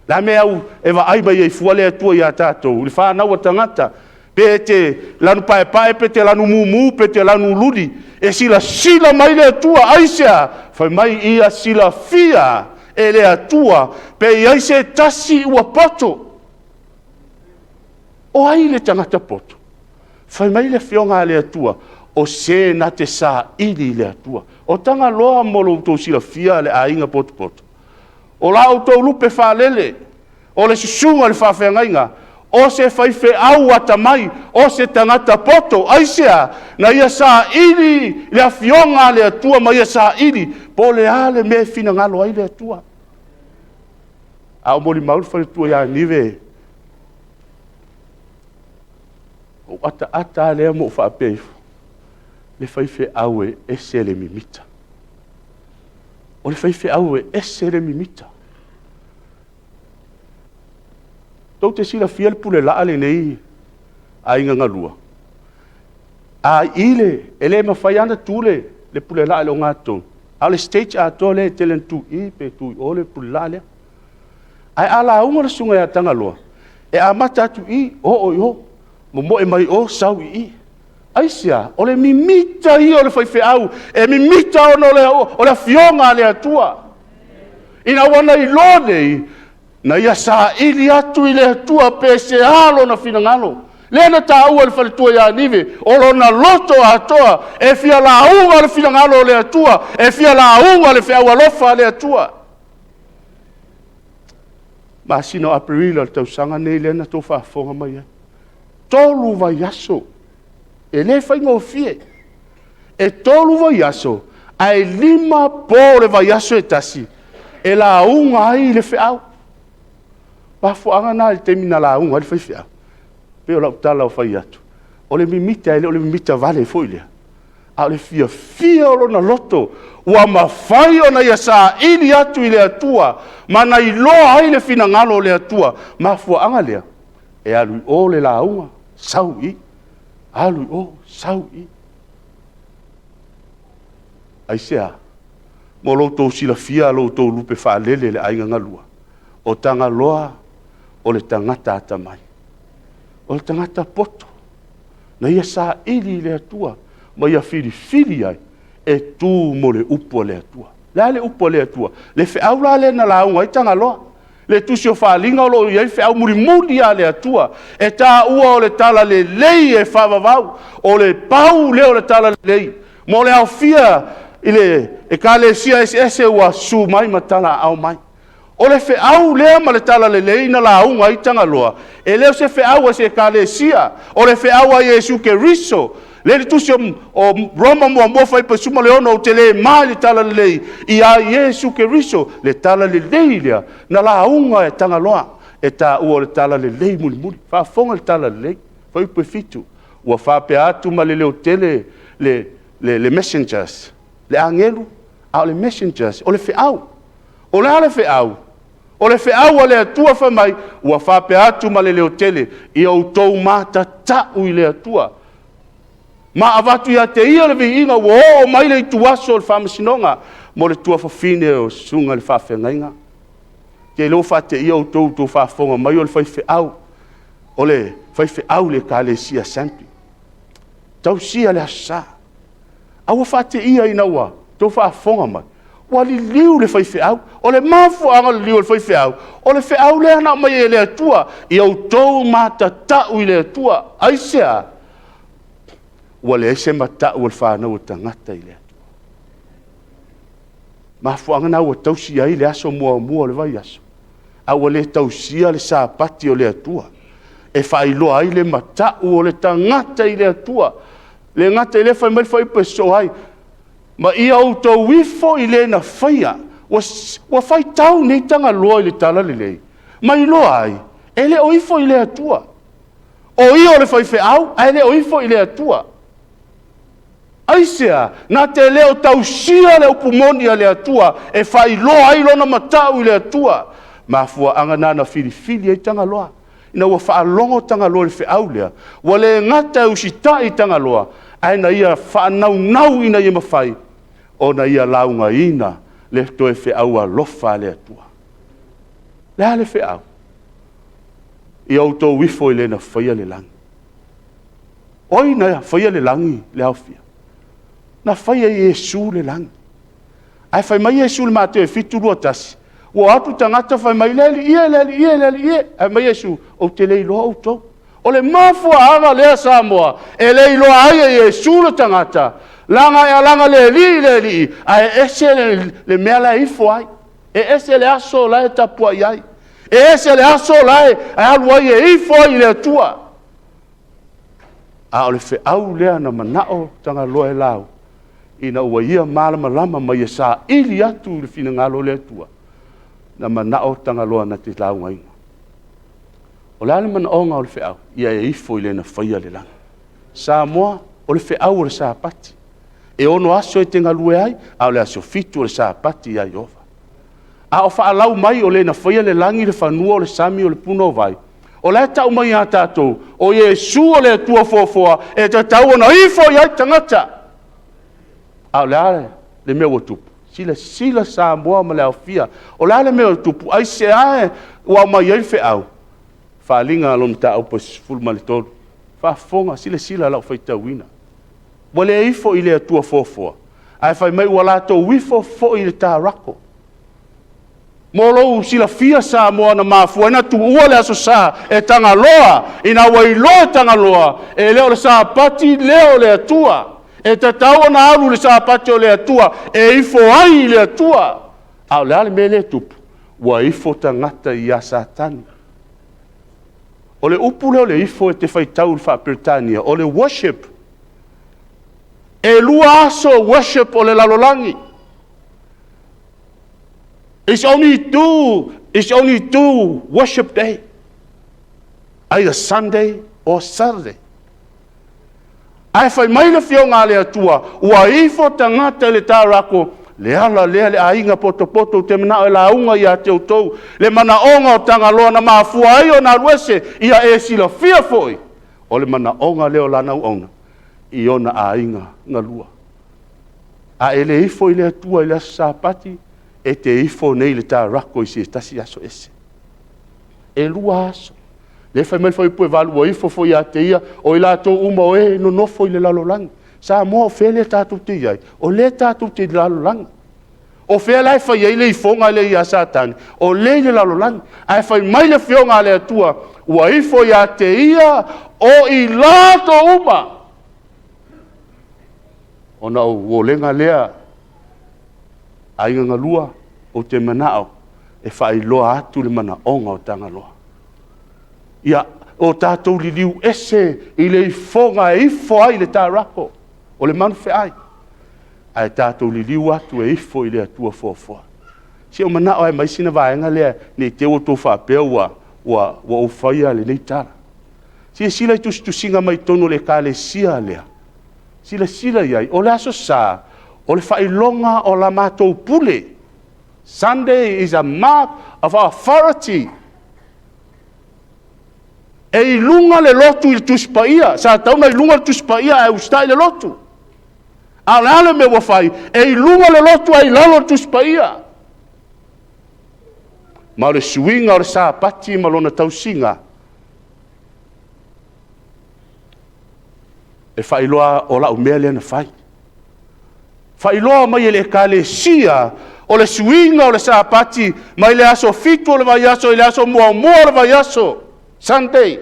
Le a mea e vaai mai ai fua le Atua ia tatou, le fanau a tagata, pe e te lanu paepae, pe te lanu mumu, pe te lanu luli, e silasila mai le Atua, aisea? Fai mai ia silafia e le Atua pe i ai se tasi ua poto. O ai le tagata poto? Fai mai le Afioga a le Atua, o se na te saili i le Atua. O Tagaloa mo lo outou silafia le aiga potopoto, o la outou lupe faalele, o le susuga i le faafeagaiga, o se faifeau atamai, o se tagata poto. Aisea? Na ia saili le Afioga a le Atua ma ia saili po o le a le mea e finagalo ai le Atua. A o molimau le faletua ia Nive, ou ataata lava lea ma ou faapea ifo, le faifeau e ese le mimita. O le faifeau e ese le mimita. Tou te silafia le pule laa lenei aiga galua. A i le, e le mafai lava ona tu le, le pule laa i le ogatotonu, a o le stage atoa lea e tele ina tu i pe tu i o le pule laa lea. Ae a lauga le susuga ia Tagaloa, e amata atu i i, oo i o, momoe mai o, sau i i. Aisea? O le mimita ia o le faifeau, e mimita ona o le afioga a le Atua. Ina ua na iloa nei, na ia saili atu i le Atua pe sea lona finagalo. Lea na taua e le faletua ia Nive, o lona loto atoa e fia lauga le finagalo o le Atua, e fia lauga le feau alofa a le Atua. Masina o Aperila o le tausaga nei lea na outou faafofoga mai ai. 3 vaiaso, e le faigofie. E 3 vaiaso, ae 5 po o le vaiaso e tasi e lauga ai le feau. O mafuaaga na i le taimi na lauga ai le faifeau, pei o lau tala ua fai atu, o le mimita e le o le mimita vale foi lea, a o le fiafia o lona loto ua mafai ona ia saili atu i le Atua ma na iloa ai le finagalo o le Atua. Mafuaaga lea, e alu i o le lauga, sau i i, alu i o, sau i i. Aisea? Mo lo outou silafia lo outou lupe faalele le aiga galua, o Tagaloa o le tagata atamai, o le tagata poto, na ia saili i le Atua ma ia filifili ai e tu mo le upu a le Atua. O le a le upu a le Atua? Le feau la lea na lauga ai Tagaloa. Le tusi o Faaaliga o lo o i ai feau mulimuli lava a le Atua, e taua o le talalelei e faavavau, o le pau lea o le talalelei mo le aofia i le ekalesia eseese ua susu mai ma talaaao mai. O le feau lea ma le talalelei na lauga ai Tagaloa, e le o se feau a se ekalesia, o le feau a Iesu Keriso. Lea i le tusi o Roma muamua fuaiupu 16, ou te le ma i le talalelei ia Iesu Keriso, le talalelei lea na lauga e Tagaloa, e taua o le talalelei mulimuli. Faafofoga i le talalelei, fuaiupu 7, ua faapea atu ma le leotele le, le messengers, le agelu, a o le messengers, o le feau. O le a le feau? O le feau a le Atua fai mai, ua faapea atu ma le leotele, ia outou matatau i le Atua, ma avatu ia te ia le viiga ua oo mai le ituaso o le faamasinoga mo le tuafafine o susuga i le faafeagaiga. Te iloa ua faateia outou tou faafofoga mai o le faifeau, o le faifeau i le Ekalesia Assembly. Tausia le Aso Sa. A ua faateia ina ua outou faafofoga mai, ua liliu le faifeau. O le mafuaaga o le liliu o le faifeau, o le feau lea na aumai e le Atua, ia outou matatau i le Atua. Aisea? Ua leai se matau a le fanau a tagata i le Atua. Mafuaaga na ua tausi ai le aso muamua o le vaiaso, a ua le tausia le Sapati o le Atua e faailoa ai le matau o le tagata i le Atua. Le gata i lea, fai mai le fuaiupu e sosoo ai, ma ia outou ifo i le na faia. Ua, ua faitau nei Tagaloa i le Talalelei, ma iloa ai, e le o ifo i le Atua. O ia o le faifeau, ae le o ifo i le Atua. Aisea? Na te le o tausia le upu moni a le Atua e faailoa ai lona matau i le Atua. Mafuaaga na na filifili ai Tagaloa. Ina ua faalogo Tagaloa i le feau lea, ua le gata e usitai i Tagaloa, ae na ia faanaunau ina ia mafai ona ia laugaina le toe feau alofa a le Atua. Le a le feau? Ia outou ifo i le na faia le lagi. O ai na faia le lagi le aofia? Na faia e Iesu le lagi. Ae fai mai Iesu i le Mateo 7:21, ua o atu tagata fai mai, le Alii e, le Alii e, le Alii e. Ae mai Iesu, ou te le iloa outou. O le mafuaaga lea Samoa, e le iloa ai e Iesu le tagata, leaga e alaga le Alii le Alii, ae ese le, le mea la e ifo ai. E ese le aso la e tapuai ai. E ese le aso la e alu ai e ifo ai i le Atua. A o le feau lea na manao Tagaloa e lau, ina ua ia malamalama ma ia saili atu i le finagalo o le Atua, na manao Tagaloa na te laugaina. O le a le manaoga o le feau? Ia e ifo i le na faia le lagi. Samoa, o le feau o le Sapati. E ono aso e te galue ai, a o le aso fitu o le Sapati ia Ieova. A o faalau mai o le na faia le lagi, le fanua, o le sami, o le punouai, o la e tau mai ia tatou, o Iesu o le Atua foafoa, e tatau ona ifo i ai tagata. A o le a le mea ua tupu? Silasila Samoa ma le aofia. O le a le mea ua tupu? Aisea ua aumai ai le feau? Faaaliga a lona mataupu e 13. Faafofoga, silasila lau faitauina. Ua le ifo i le Atua foafoa, ae fai mai ua latou ifo foi i le tarako. Mo lou silafia Samoa na mafua ai ona tuua le Aso Sa e Tagaloa, ina ua iloa e Tagaloa, e le o le Sapati lea o le Atua. E tatau ona alu i le Sapati o le Atua e ifo ai i le Atua. A o le a le mea lea e tupu? Ua ifo tagata ia Satani. O le upu lea o le ifo e te faitau i le faa-Peretania, o le worship. E 2 aso worship o le lalolagi. It's only two worship day. Either Sunday or Saturday. Ae fai mai le Afioga a le Atua, ua ifo tagata i le tarako, le ala lea le aiga potopoto ou te manao e lauga ia te outou, le manaoga o Tagaloa na mafua ai ona alu ese, ia e silafia foi, o le manaoga lea o lana auauna, i ona aiga galua. A e le ifo i le Atua i le aso Sapati, e te ifo nei i le tarako i se tasi aso ese. E 2 aso. Le fai mai foi pue valu ua ifo foi ia te ia, o i latou uma o e nonofo i le lalolagi. Samoa o fea lea tatou te iai, o lea tatou te i le lalolagi. O fea la e fai ai le ifoga lea ia Satani, o lea i le lalolagi. Ae fai mai le Afioga a le Atua, ua ifo ia te ia o i latou uma. Ona o uolega lea, aiga galua, ou te manao e faailoa atu le manaoga o Tagaloa. Ia, o tatou liliu ese i le ifoga e ifo ai le tarako, o le manufeai, ae tatou liliu atu e ifo i le Atua foafoa. Si o manao ai mai sina vaega lea, nei te ua tou faapea ua ou faia lenei tala. Silasila i tusitusiga mai totonu o le ekalesia lea. Silasila i ai, o le Aso Sa, o le faailoga o la matou pule. Sunday is a mark of authority. E i luga le lotu i le Tusi Paia. Sa tatau ona i luga le Tusi Paia ae usitai le lotu. A o le a le mea ua fai? E i luga le lotu ae i lalo le Tusi Paia. Ma o le suiga o le Sapati ma lona tausiga, e faailoa o lau mea lea na fai. Faailoa mai e le ekalesia o le suiga o le Sapati mai le aso 7 o le vaiaso i le aso muamua o le vaiaso, Sunday.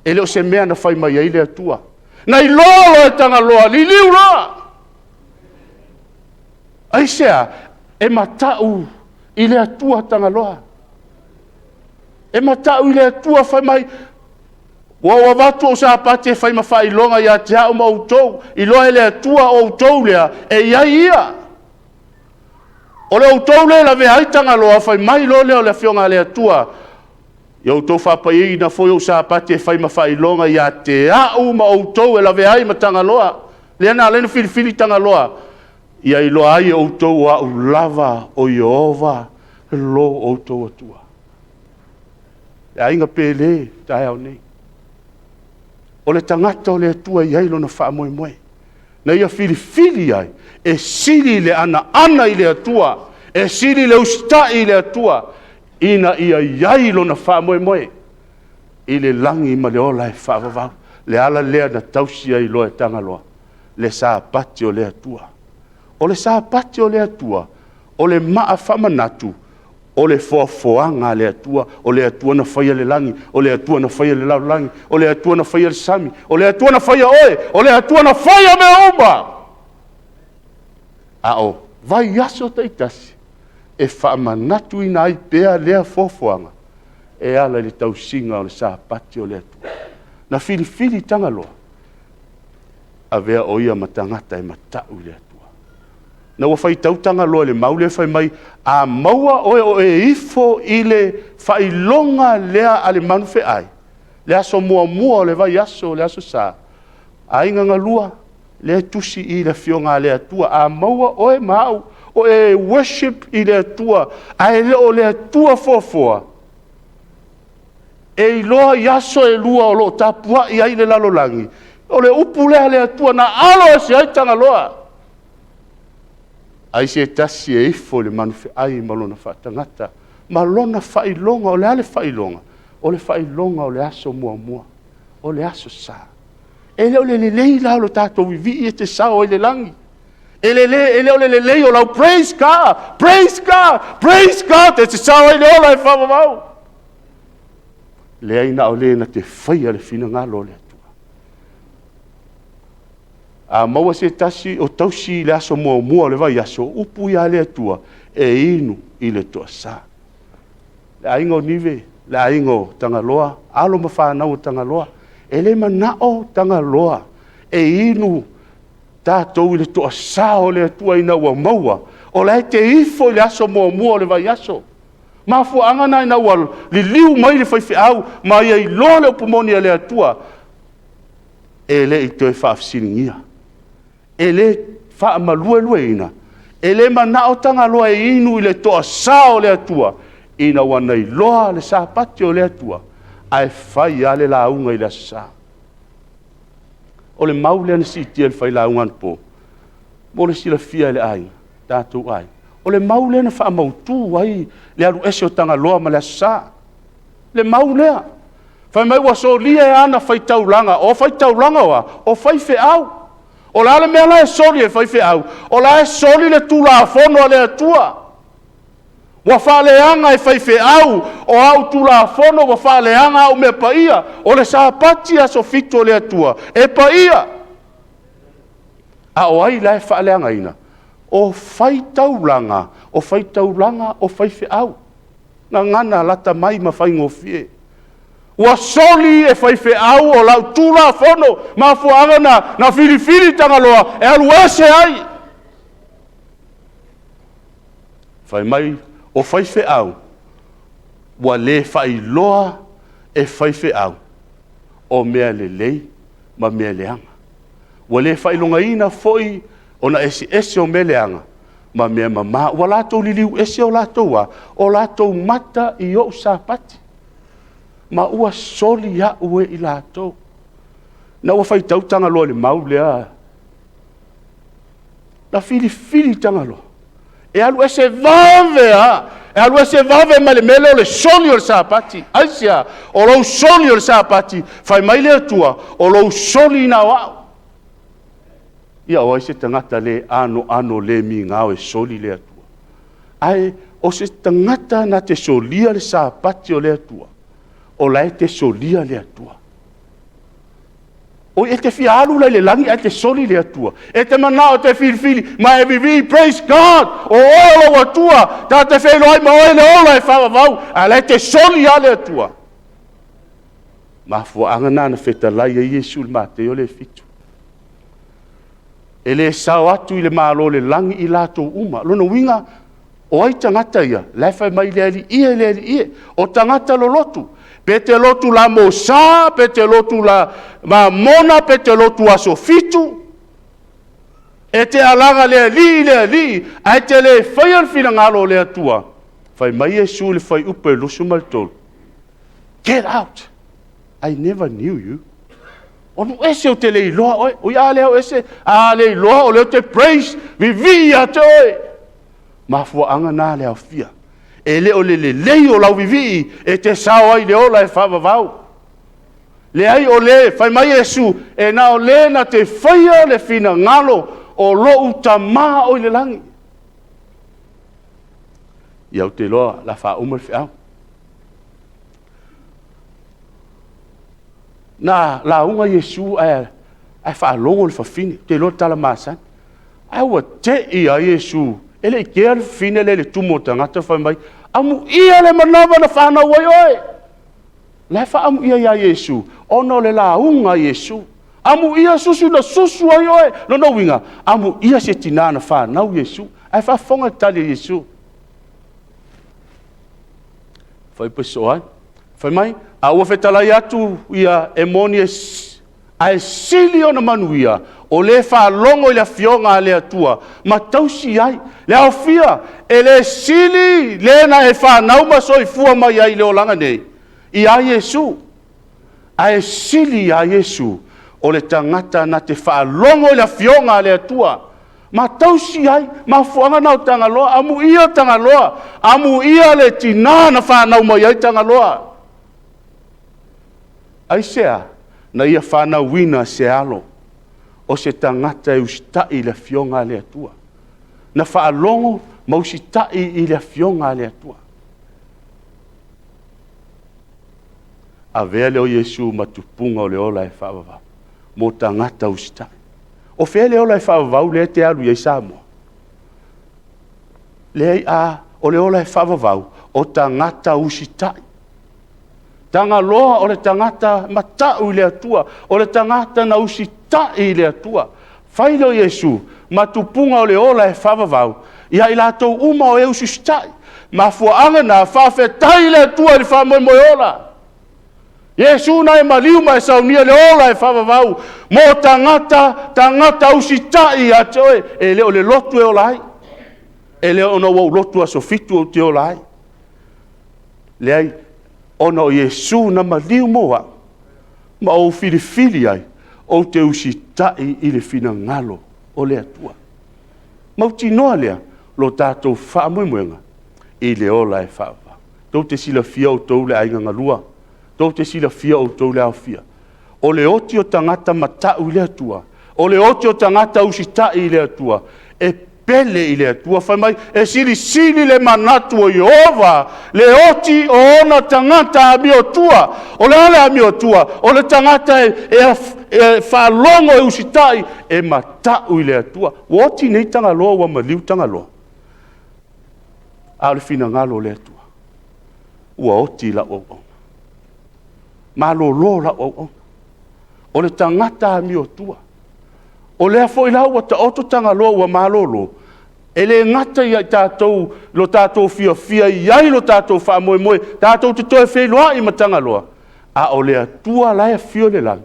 E le o se mea na fai mai ai le Atua. Na iloa loa e Tagaloa, liliu loa. Aisea, e matau i le Atua Tagaloa. E matau i le Atua fai mai, ua ou avatu ou Sapati e fai ma faailoga ia te au ma outou, iloa e le Atua o outou lea, e i ai ia. O le outou lea e lavea ai Tagaloa, fai mai loa lea o le Afioga a le Atua, ia outou faapaiaina foi ou Sapati e fai ma faailoga ia te au ma outou e lavea ai ma Tagaloa. Lea na ala ai ona filifili Tagaloa, ia iloa ai e outou o au lava o Ieova lo outou Atua. Le aiga pele taeao nei. O le tagata o le Atua e i ai lona faamoemoe. Na ia filifili ai, e sili le anaana i le Atua, e sili le usitai i le Atua, ina ia i ai lona faamoemoe i le lagi ma le ola e faavavau. Le ala lea na tausi ai loa e Tagaloa, le Sapati o le Atua. O le Sapati o le Atua, o le maa faamanatu, o le foafoaga a le Atua, o le Atua na faia le lagi, o le Atua na faia le lalolagi, o le Atua na faia le sami, o le Atua na faia oe, o le Atua na faia mea uma. A o vaiaso taitasi e faamanatuina ai pea lea foafoaga e ala i le tausiga o le Sapati o le Atua. Na filifili Tagaloa, avea o ia ma tagata e matau i le Atua. Na ua faitau Tagaloa i le mau lea fai mai, a maua oe o e ifo i le faailoga lea a le manufeai, le aso muamua o le vaiaso, le aso Sa, aiga galua, Lea e tusi i le Afioga a le Atua, a maua oe ma au o e worship i le Atua, ae le o le Atua foafoa, e iloa i aso e lua o lo o tapuai ai le lalolagi, o le upu lea a le Atua na alo ese ai Tagaloa. Ai se tasi e ifo i le manufeai ma lona faatagata, ma lona faailoga. O le a le faailoga? O le faailoga o le aso muamua, o le aso sa. E le o le lelei la o le tatou vivii e te sao ai i le lagi. E le, e le o le lelei o lau praise God, praise God, praise God, e te sao ai le ola e faavavau. Leai na o le na te faia le finagalo o le Atua. A maua se tasi o tausi i le aso muamua o le vaiaso, upu ia le Atua, e inu i le toasa. Le aiga o Nive, le aiga o Tagaloa, alo ma fanau o Tagaloa, e le manao Tagaloa e inu tatou i le toasa o le Atua ina ua maua, o la e te ifo i le aso muamua o le vaiaso. Mafuaaga na ina ua liliu mai le faifeau ma ia iloa le upu moni a le Atua, e le i toe faafesiligia, e le faamaluelueina, e le manao Tagaloa e inu i le toasa o le Atua, ina ua na iloa le Sapati o le Atua, ae fai lava le lauga i le Aso Sa. O le mau lea na siitia e le failauga anapo, mo le silafia e le aiga, tatou aiga, o le mau lea na faamautu ai le alu ese o Tagaloa ma le Aso Sa. Le mau lea. Fai mai ua solia e ana faitaulaga, o faitaulaga o a? O faifeau. O le a le mea la e soli e faifeau? O la e soli le Tulafono a le Atua. Ua faaleaga e faifeau o au Tulafono, ua faaleaga au mea paia. O le Sapati aso 7 o le Atua, e paia. A o ai la e faaleagaina? O faitaulaga, o faitaulaga o faifeau. Gagana lata mai ma faigofie. Ua soli e faifeau o lau Tulafono, mafuaaga na, na filifili Tagaloa e alu ese ai. Fai mai o faifeau, ua le faailoa e faifeau o mea lelei ma mea leaga. Ua le faailogaina foi ona eseese o mea leaga ma mea mama. Ua latou liliu ese o latou a, o latou mata i ou Sapati, ma ua soli au e i latou. Na ua faitau Tagaloa i le mau lea, na filifili Tagaloa e alu ese vave lava, e alu ese vave mai le mea lea o le soli o le Sapati. Aisea? O lou soli o le Sapati, fai mai le Atua, o lou soli na o au. Ia o ai se tagata le anoano le migao e soli le Atua? Ae o se tagata na te solia le Sapati o le Atua, o la e te solia le Atua. Oi, e te fia alu la i le lagi ae te soli le Atua. E te manao te filifili ma e vivii, praise God, o oe o lou Atua, ta te feiloai ma oe le ola e faavavau, ae la e te soli lava le Atua. Mafuaaga na na fetalai ai Iesu i le Mateo le 7. E le sao atu i le Malo o le lagi i latou uma. Lona uiga, o ai tagata ia? La e fai mai le alii e, le alii e. O tagata lolotu. Pe te lotu la Mosa, pe te lotu la Mamona, pe te lotu aso 7. E te alaga le alii, le alii, ae te le faia le finagalo o le Atua. Fai mai Iesu i le fuaiupu e 23. Get out! I never knew you. O lu ese o te le iloa oe. O ia lea o ese, a le iloa o lea o te praise, vivii ia te oe. Mafuaaga na le aofia. E le o le lelei o lau vivii e te sao ai le ola e faavavau. Leai o le, fai mai Iesu, e na o le na te faia le finagalo o lou Tama o i le lagi. Ia ou te iloa la faauma le feau. Na lauga Iesu ae, ae faalogo le fafine, ou te iloa le tala masani. Ae ua te i a Iesu, e le i kea le fafine lea i le tumu o tagata fai mai, amuia le manava na fanau ai oe. La e faaamuia ia Iesu, ona o le lauga a Iesu. Amuia susu na susu ai oe. Lona uiga, amuia se tinā na fanau Iesu. Ae faafofoga le tali a Iesu. Fai pe soo ai. Fai mai, a ua fetalai atu ia e moni e Ae sili ona manuia o le faalogo i le afioga a le Atua ma tausi ai. Le aofia, e le sili le na e fanau ma soifua mai ai i le olaga nei, ia Iesu. Ae sili ia Iesu o le tagata na te faalogo i le afioga a le Atua ma tausi ai mafuaaga na o Tagaloa. Amuia Tagaloa, amuia le tinā na fanau mai ai Tagaloa. Aisea? Na ia fanauina se alo o se tagata e usitai i le afioga a le Atua. Na faalogo ma usitai i le afioga a le Atua. Avea lea o Iesu ma tupuga o le ola e faavavau mo tagata usitai. O fea le ola e faavavau lea e te alu i ai Samoa? Leai, a, o le ola e faavavau o tagata usitai. Tagaloa o le tagata matau i le Atua, o le tagata na usitai i le Atua. Fai lea o Iesu ma tupuga o le ola e faavavau ia i latou uma o e usiusitai. Mafuaaga na, faafetai i le Atua i le faamoemoe ola. Iesu na e maliu ma e saunia le ola e faavavau mo tagata, tagata usitai ia te oe. E le o le lotu e ola ai. E le ona ua ou lotu aso 7 ou te ola ai. Leai, ona o Iesu na maliu mo au, ma ou filifili ai, ou te usitai i le finagalo o le Atua. Mautinoa lea, lo tatou faamoemoega i le ola e faavavau. Tou te silafia outou le aiga galua, tou te silafia outou le aofia. O le oti o tagata matau i le Atua, o le oti o tagata usitai i le Atua, e pele i le Atua. Fai mai, e silisili le manatu o Ieova, le oti o ona tagata amiotua. O le a le amiotua? O le tagata e faalogo e usitai, e matau i le Atua. Ua oti nei Tagaloa ua maliu Tagaloa, a o le finagalo o le Atua, ua oti lau auauna, malolo lau auauna. O le tagata amiotua. O lea foi la ua taoto Tagaloa ua malolo, e le gata ia i tatou lo tatou fiafia i ai lo tatou faamoemoe, tatou te toe feiloai ma Tagaloa, a o le Atua la e afio i le lagi,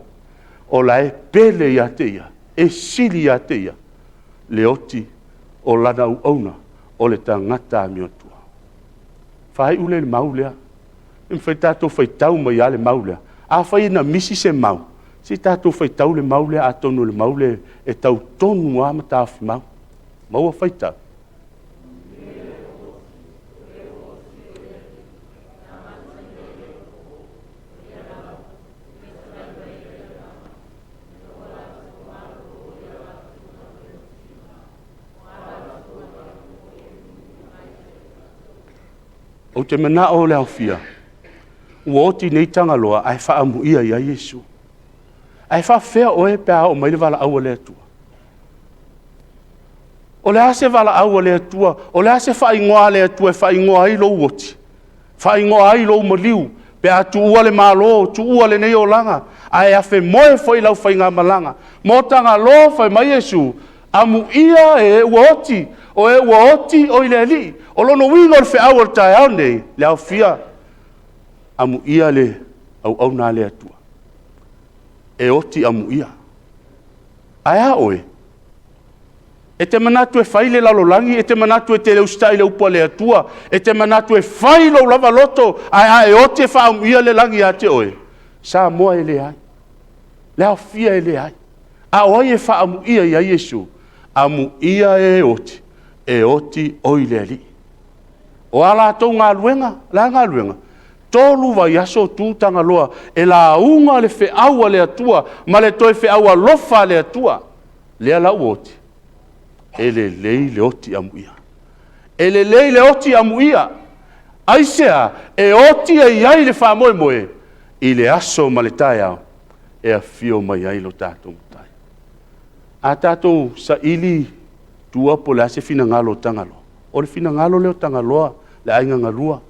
o la e pele ia te ia, e sili ia te ia le oti o lana auauna, o le tagata amiotua. Faaiu lea i le mau lea. E mafai ona tatou faitau mai lava le mau lea. Afai na misi se mau, se i tatou faitau le mau lea, atonu o le mau lea e tau tonu lava ma taofi mau. Maua faitau. Ou te manao o le aofia, ua oti nei Tagaloa ae faaamuia i ai Iesu. Ae faafefea oe pe a oo mai le valaau a le Atua? O le a se valaau a le Atua? O le a se faaigoa a le Atua e faaigoa ai lou oti? Faaigoa ai lou maliu pe a tuua le Malo, tuua lenei olaga, ae afemoe foi lau faigamalaga. Mo Tagaloa fai mai Iesu, amuia e ua oti, o e ua oti o i le Alii. O lona uiga o le feau o le taeao nei, le aofia, amuia le auauna a le Atua. E oti amuia. Ae a oe? E te manatu e fai le lalolagi, e te manatu e te le usitai i le upu a le Atua, e te manatu e fai lou lava loto, ae a e oti e faaamuia le lagi ia te oe? Samoa e leai. Le aofia e leai. A o ai e faaamuia ia Iesu? Amuia e oti, e oti oi le Alii. O a latou galuega? O le a galuega? 3 vaiaso o tu Tagaloa e lauga le feau a le Atua ma le toe feau alofa a le Atua. Lea la ua oti, e lelei le oti amuia. E lelei le oti amuia. Aisea? E oti ai ai le faamoemoe i le aso ma le taeao e afio mai ai lo tatou Matai. A tatou saili tua po o le a se finagalo o Tagaloa, o le finagalo lea o Tagaloa, le aiga galua,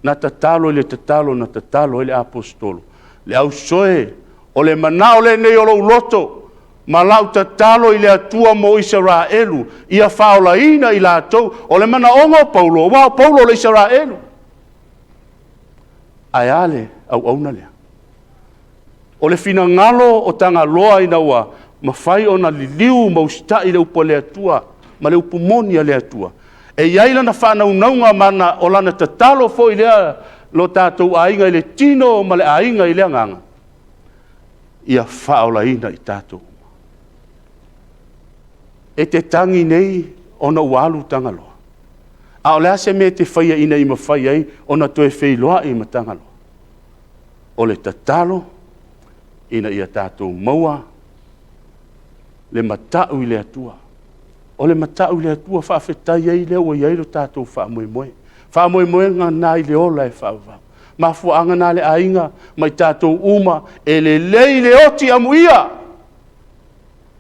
na tatalo i le tatalo na tatalo ai le aposetolo, le ausoe, o le manao lenei o lou loto, ma lau tatalo i le Atua mo Isaraelu, ia faaolaina i latou. O le manaoga o Paulo, aua o Paulo o le Isaraelu. Ae a le auauna lea? O le finagalo o Tagaloa ina ua mafai ona liliu ma usitai i le upu a le Atua ma le upu moni a le Atua, e i ai lana faanaunauga ma o lana tatalo foi lea lo tatou aiga i le tino ma le aiga i le agaga, ia faaolaina i tatou uma. E te tagi nei ona ua alu Tagaloa, a o le a se mea e te faia ina ia mafai ai ona toe feiloai ma Tagaloa? O le tatalo ina ia tatou maua le matau i le Atua. O le matau i le Atua faafetai ai lea ua i ai lo tatou faamoemoe. Faamoemoega lena i le ola e faavavau. Mafuaaga na le aiga ma i tatou uma, e lelei le oti amuia,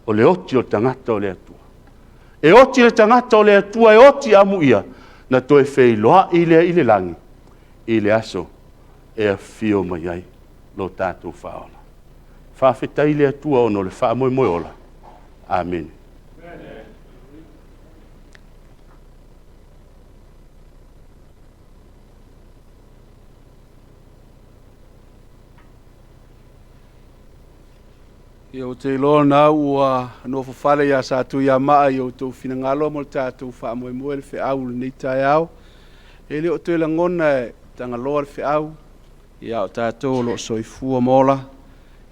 o le oti o le tagata o le Atua. E oti le tagata o le Atua e oti amuia, na toe feiloai lea i le lagi i le aso e afio mai ai lo tatou Faaola. Faafetai i le Atua ona o le faamoemoe ola. Amene. Ia ou te iloa na ua nofo fale ia Satuiamaa i outou finagalo mo le tatou faamoemoe le feau i lenei taeao. E le o toe lagona e Tagaloa le feau, ia o tatou o lo o soifua ma ola,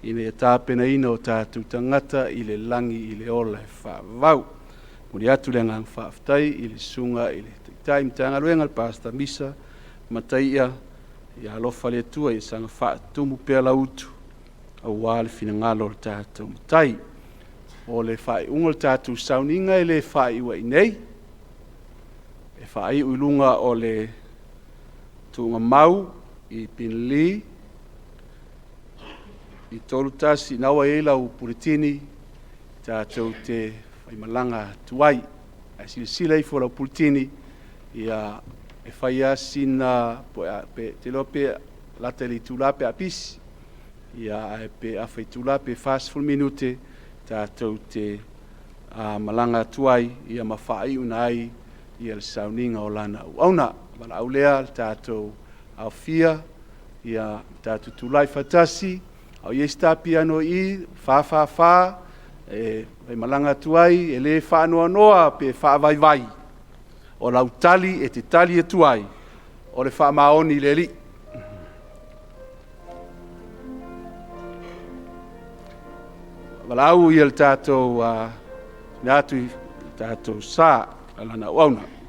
ina ia tapenaina o tatou tagata i le lagi i le ola e faavavau. Momoli atu le agaga faafetai i le susuga i le Taitai Matagaluega le Pastor Misa Mataia, ia alofa le Atua ia saga faatumu pea lau utu aua le finagalo o le tatou Matai. O le faaiuga o le tatou sauniga e le faaiu ai nei, e faaiu i luga o le tuugamau i Pinelli i 31 na ua i ai lau puletini tatou te faimalaga atu ai. Ae silasila ifo lau puletini, ia e fai lava sina, pe, te iloa pe lata i le itula pe a pisi, ia ae pe afa itula pe 40 minute tatou te malaga atu ai ia ma faaiuina ai ia le sauniga o lana auauna. Valaau lea le tatou aofia ia tatou tulai faatasi, a o i ai se ta piano i i, 444, e malaga atu ai, e le faanoanoa pe faavaivai, o lau tali e te tali atu ai, o le faamaoni i le Alii. Valaau ia le tatou, atu i le tatou sa, a lana auauna.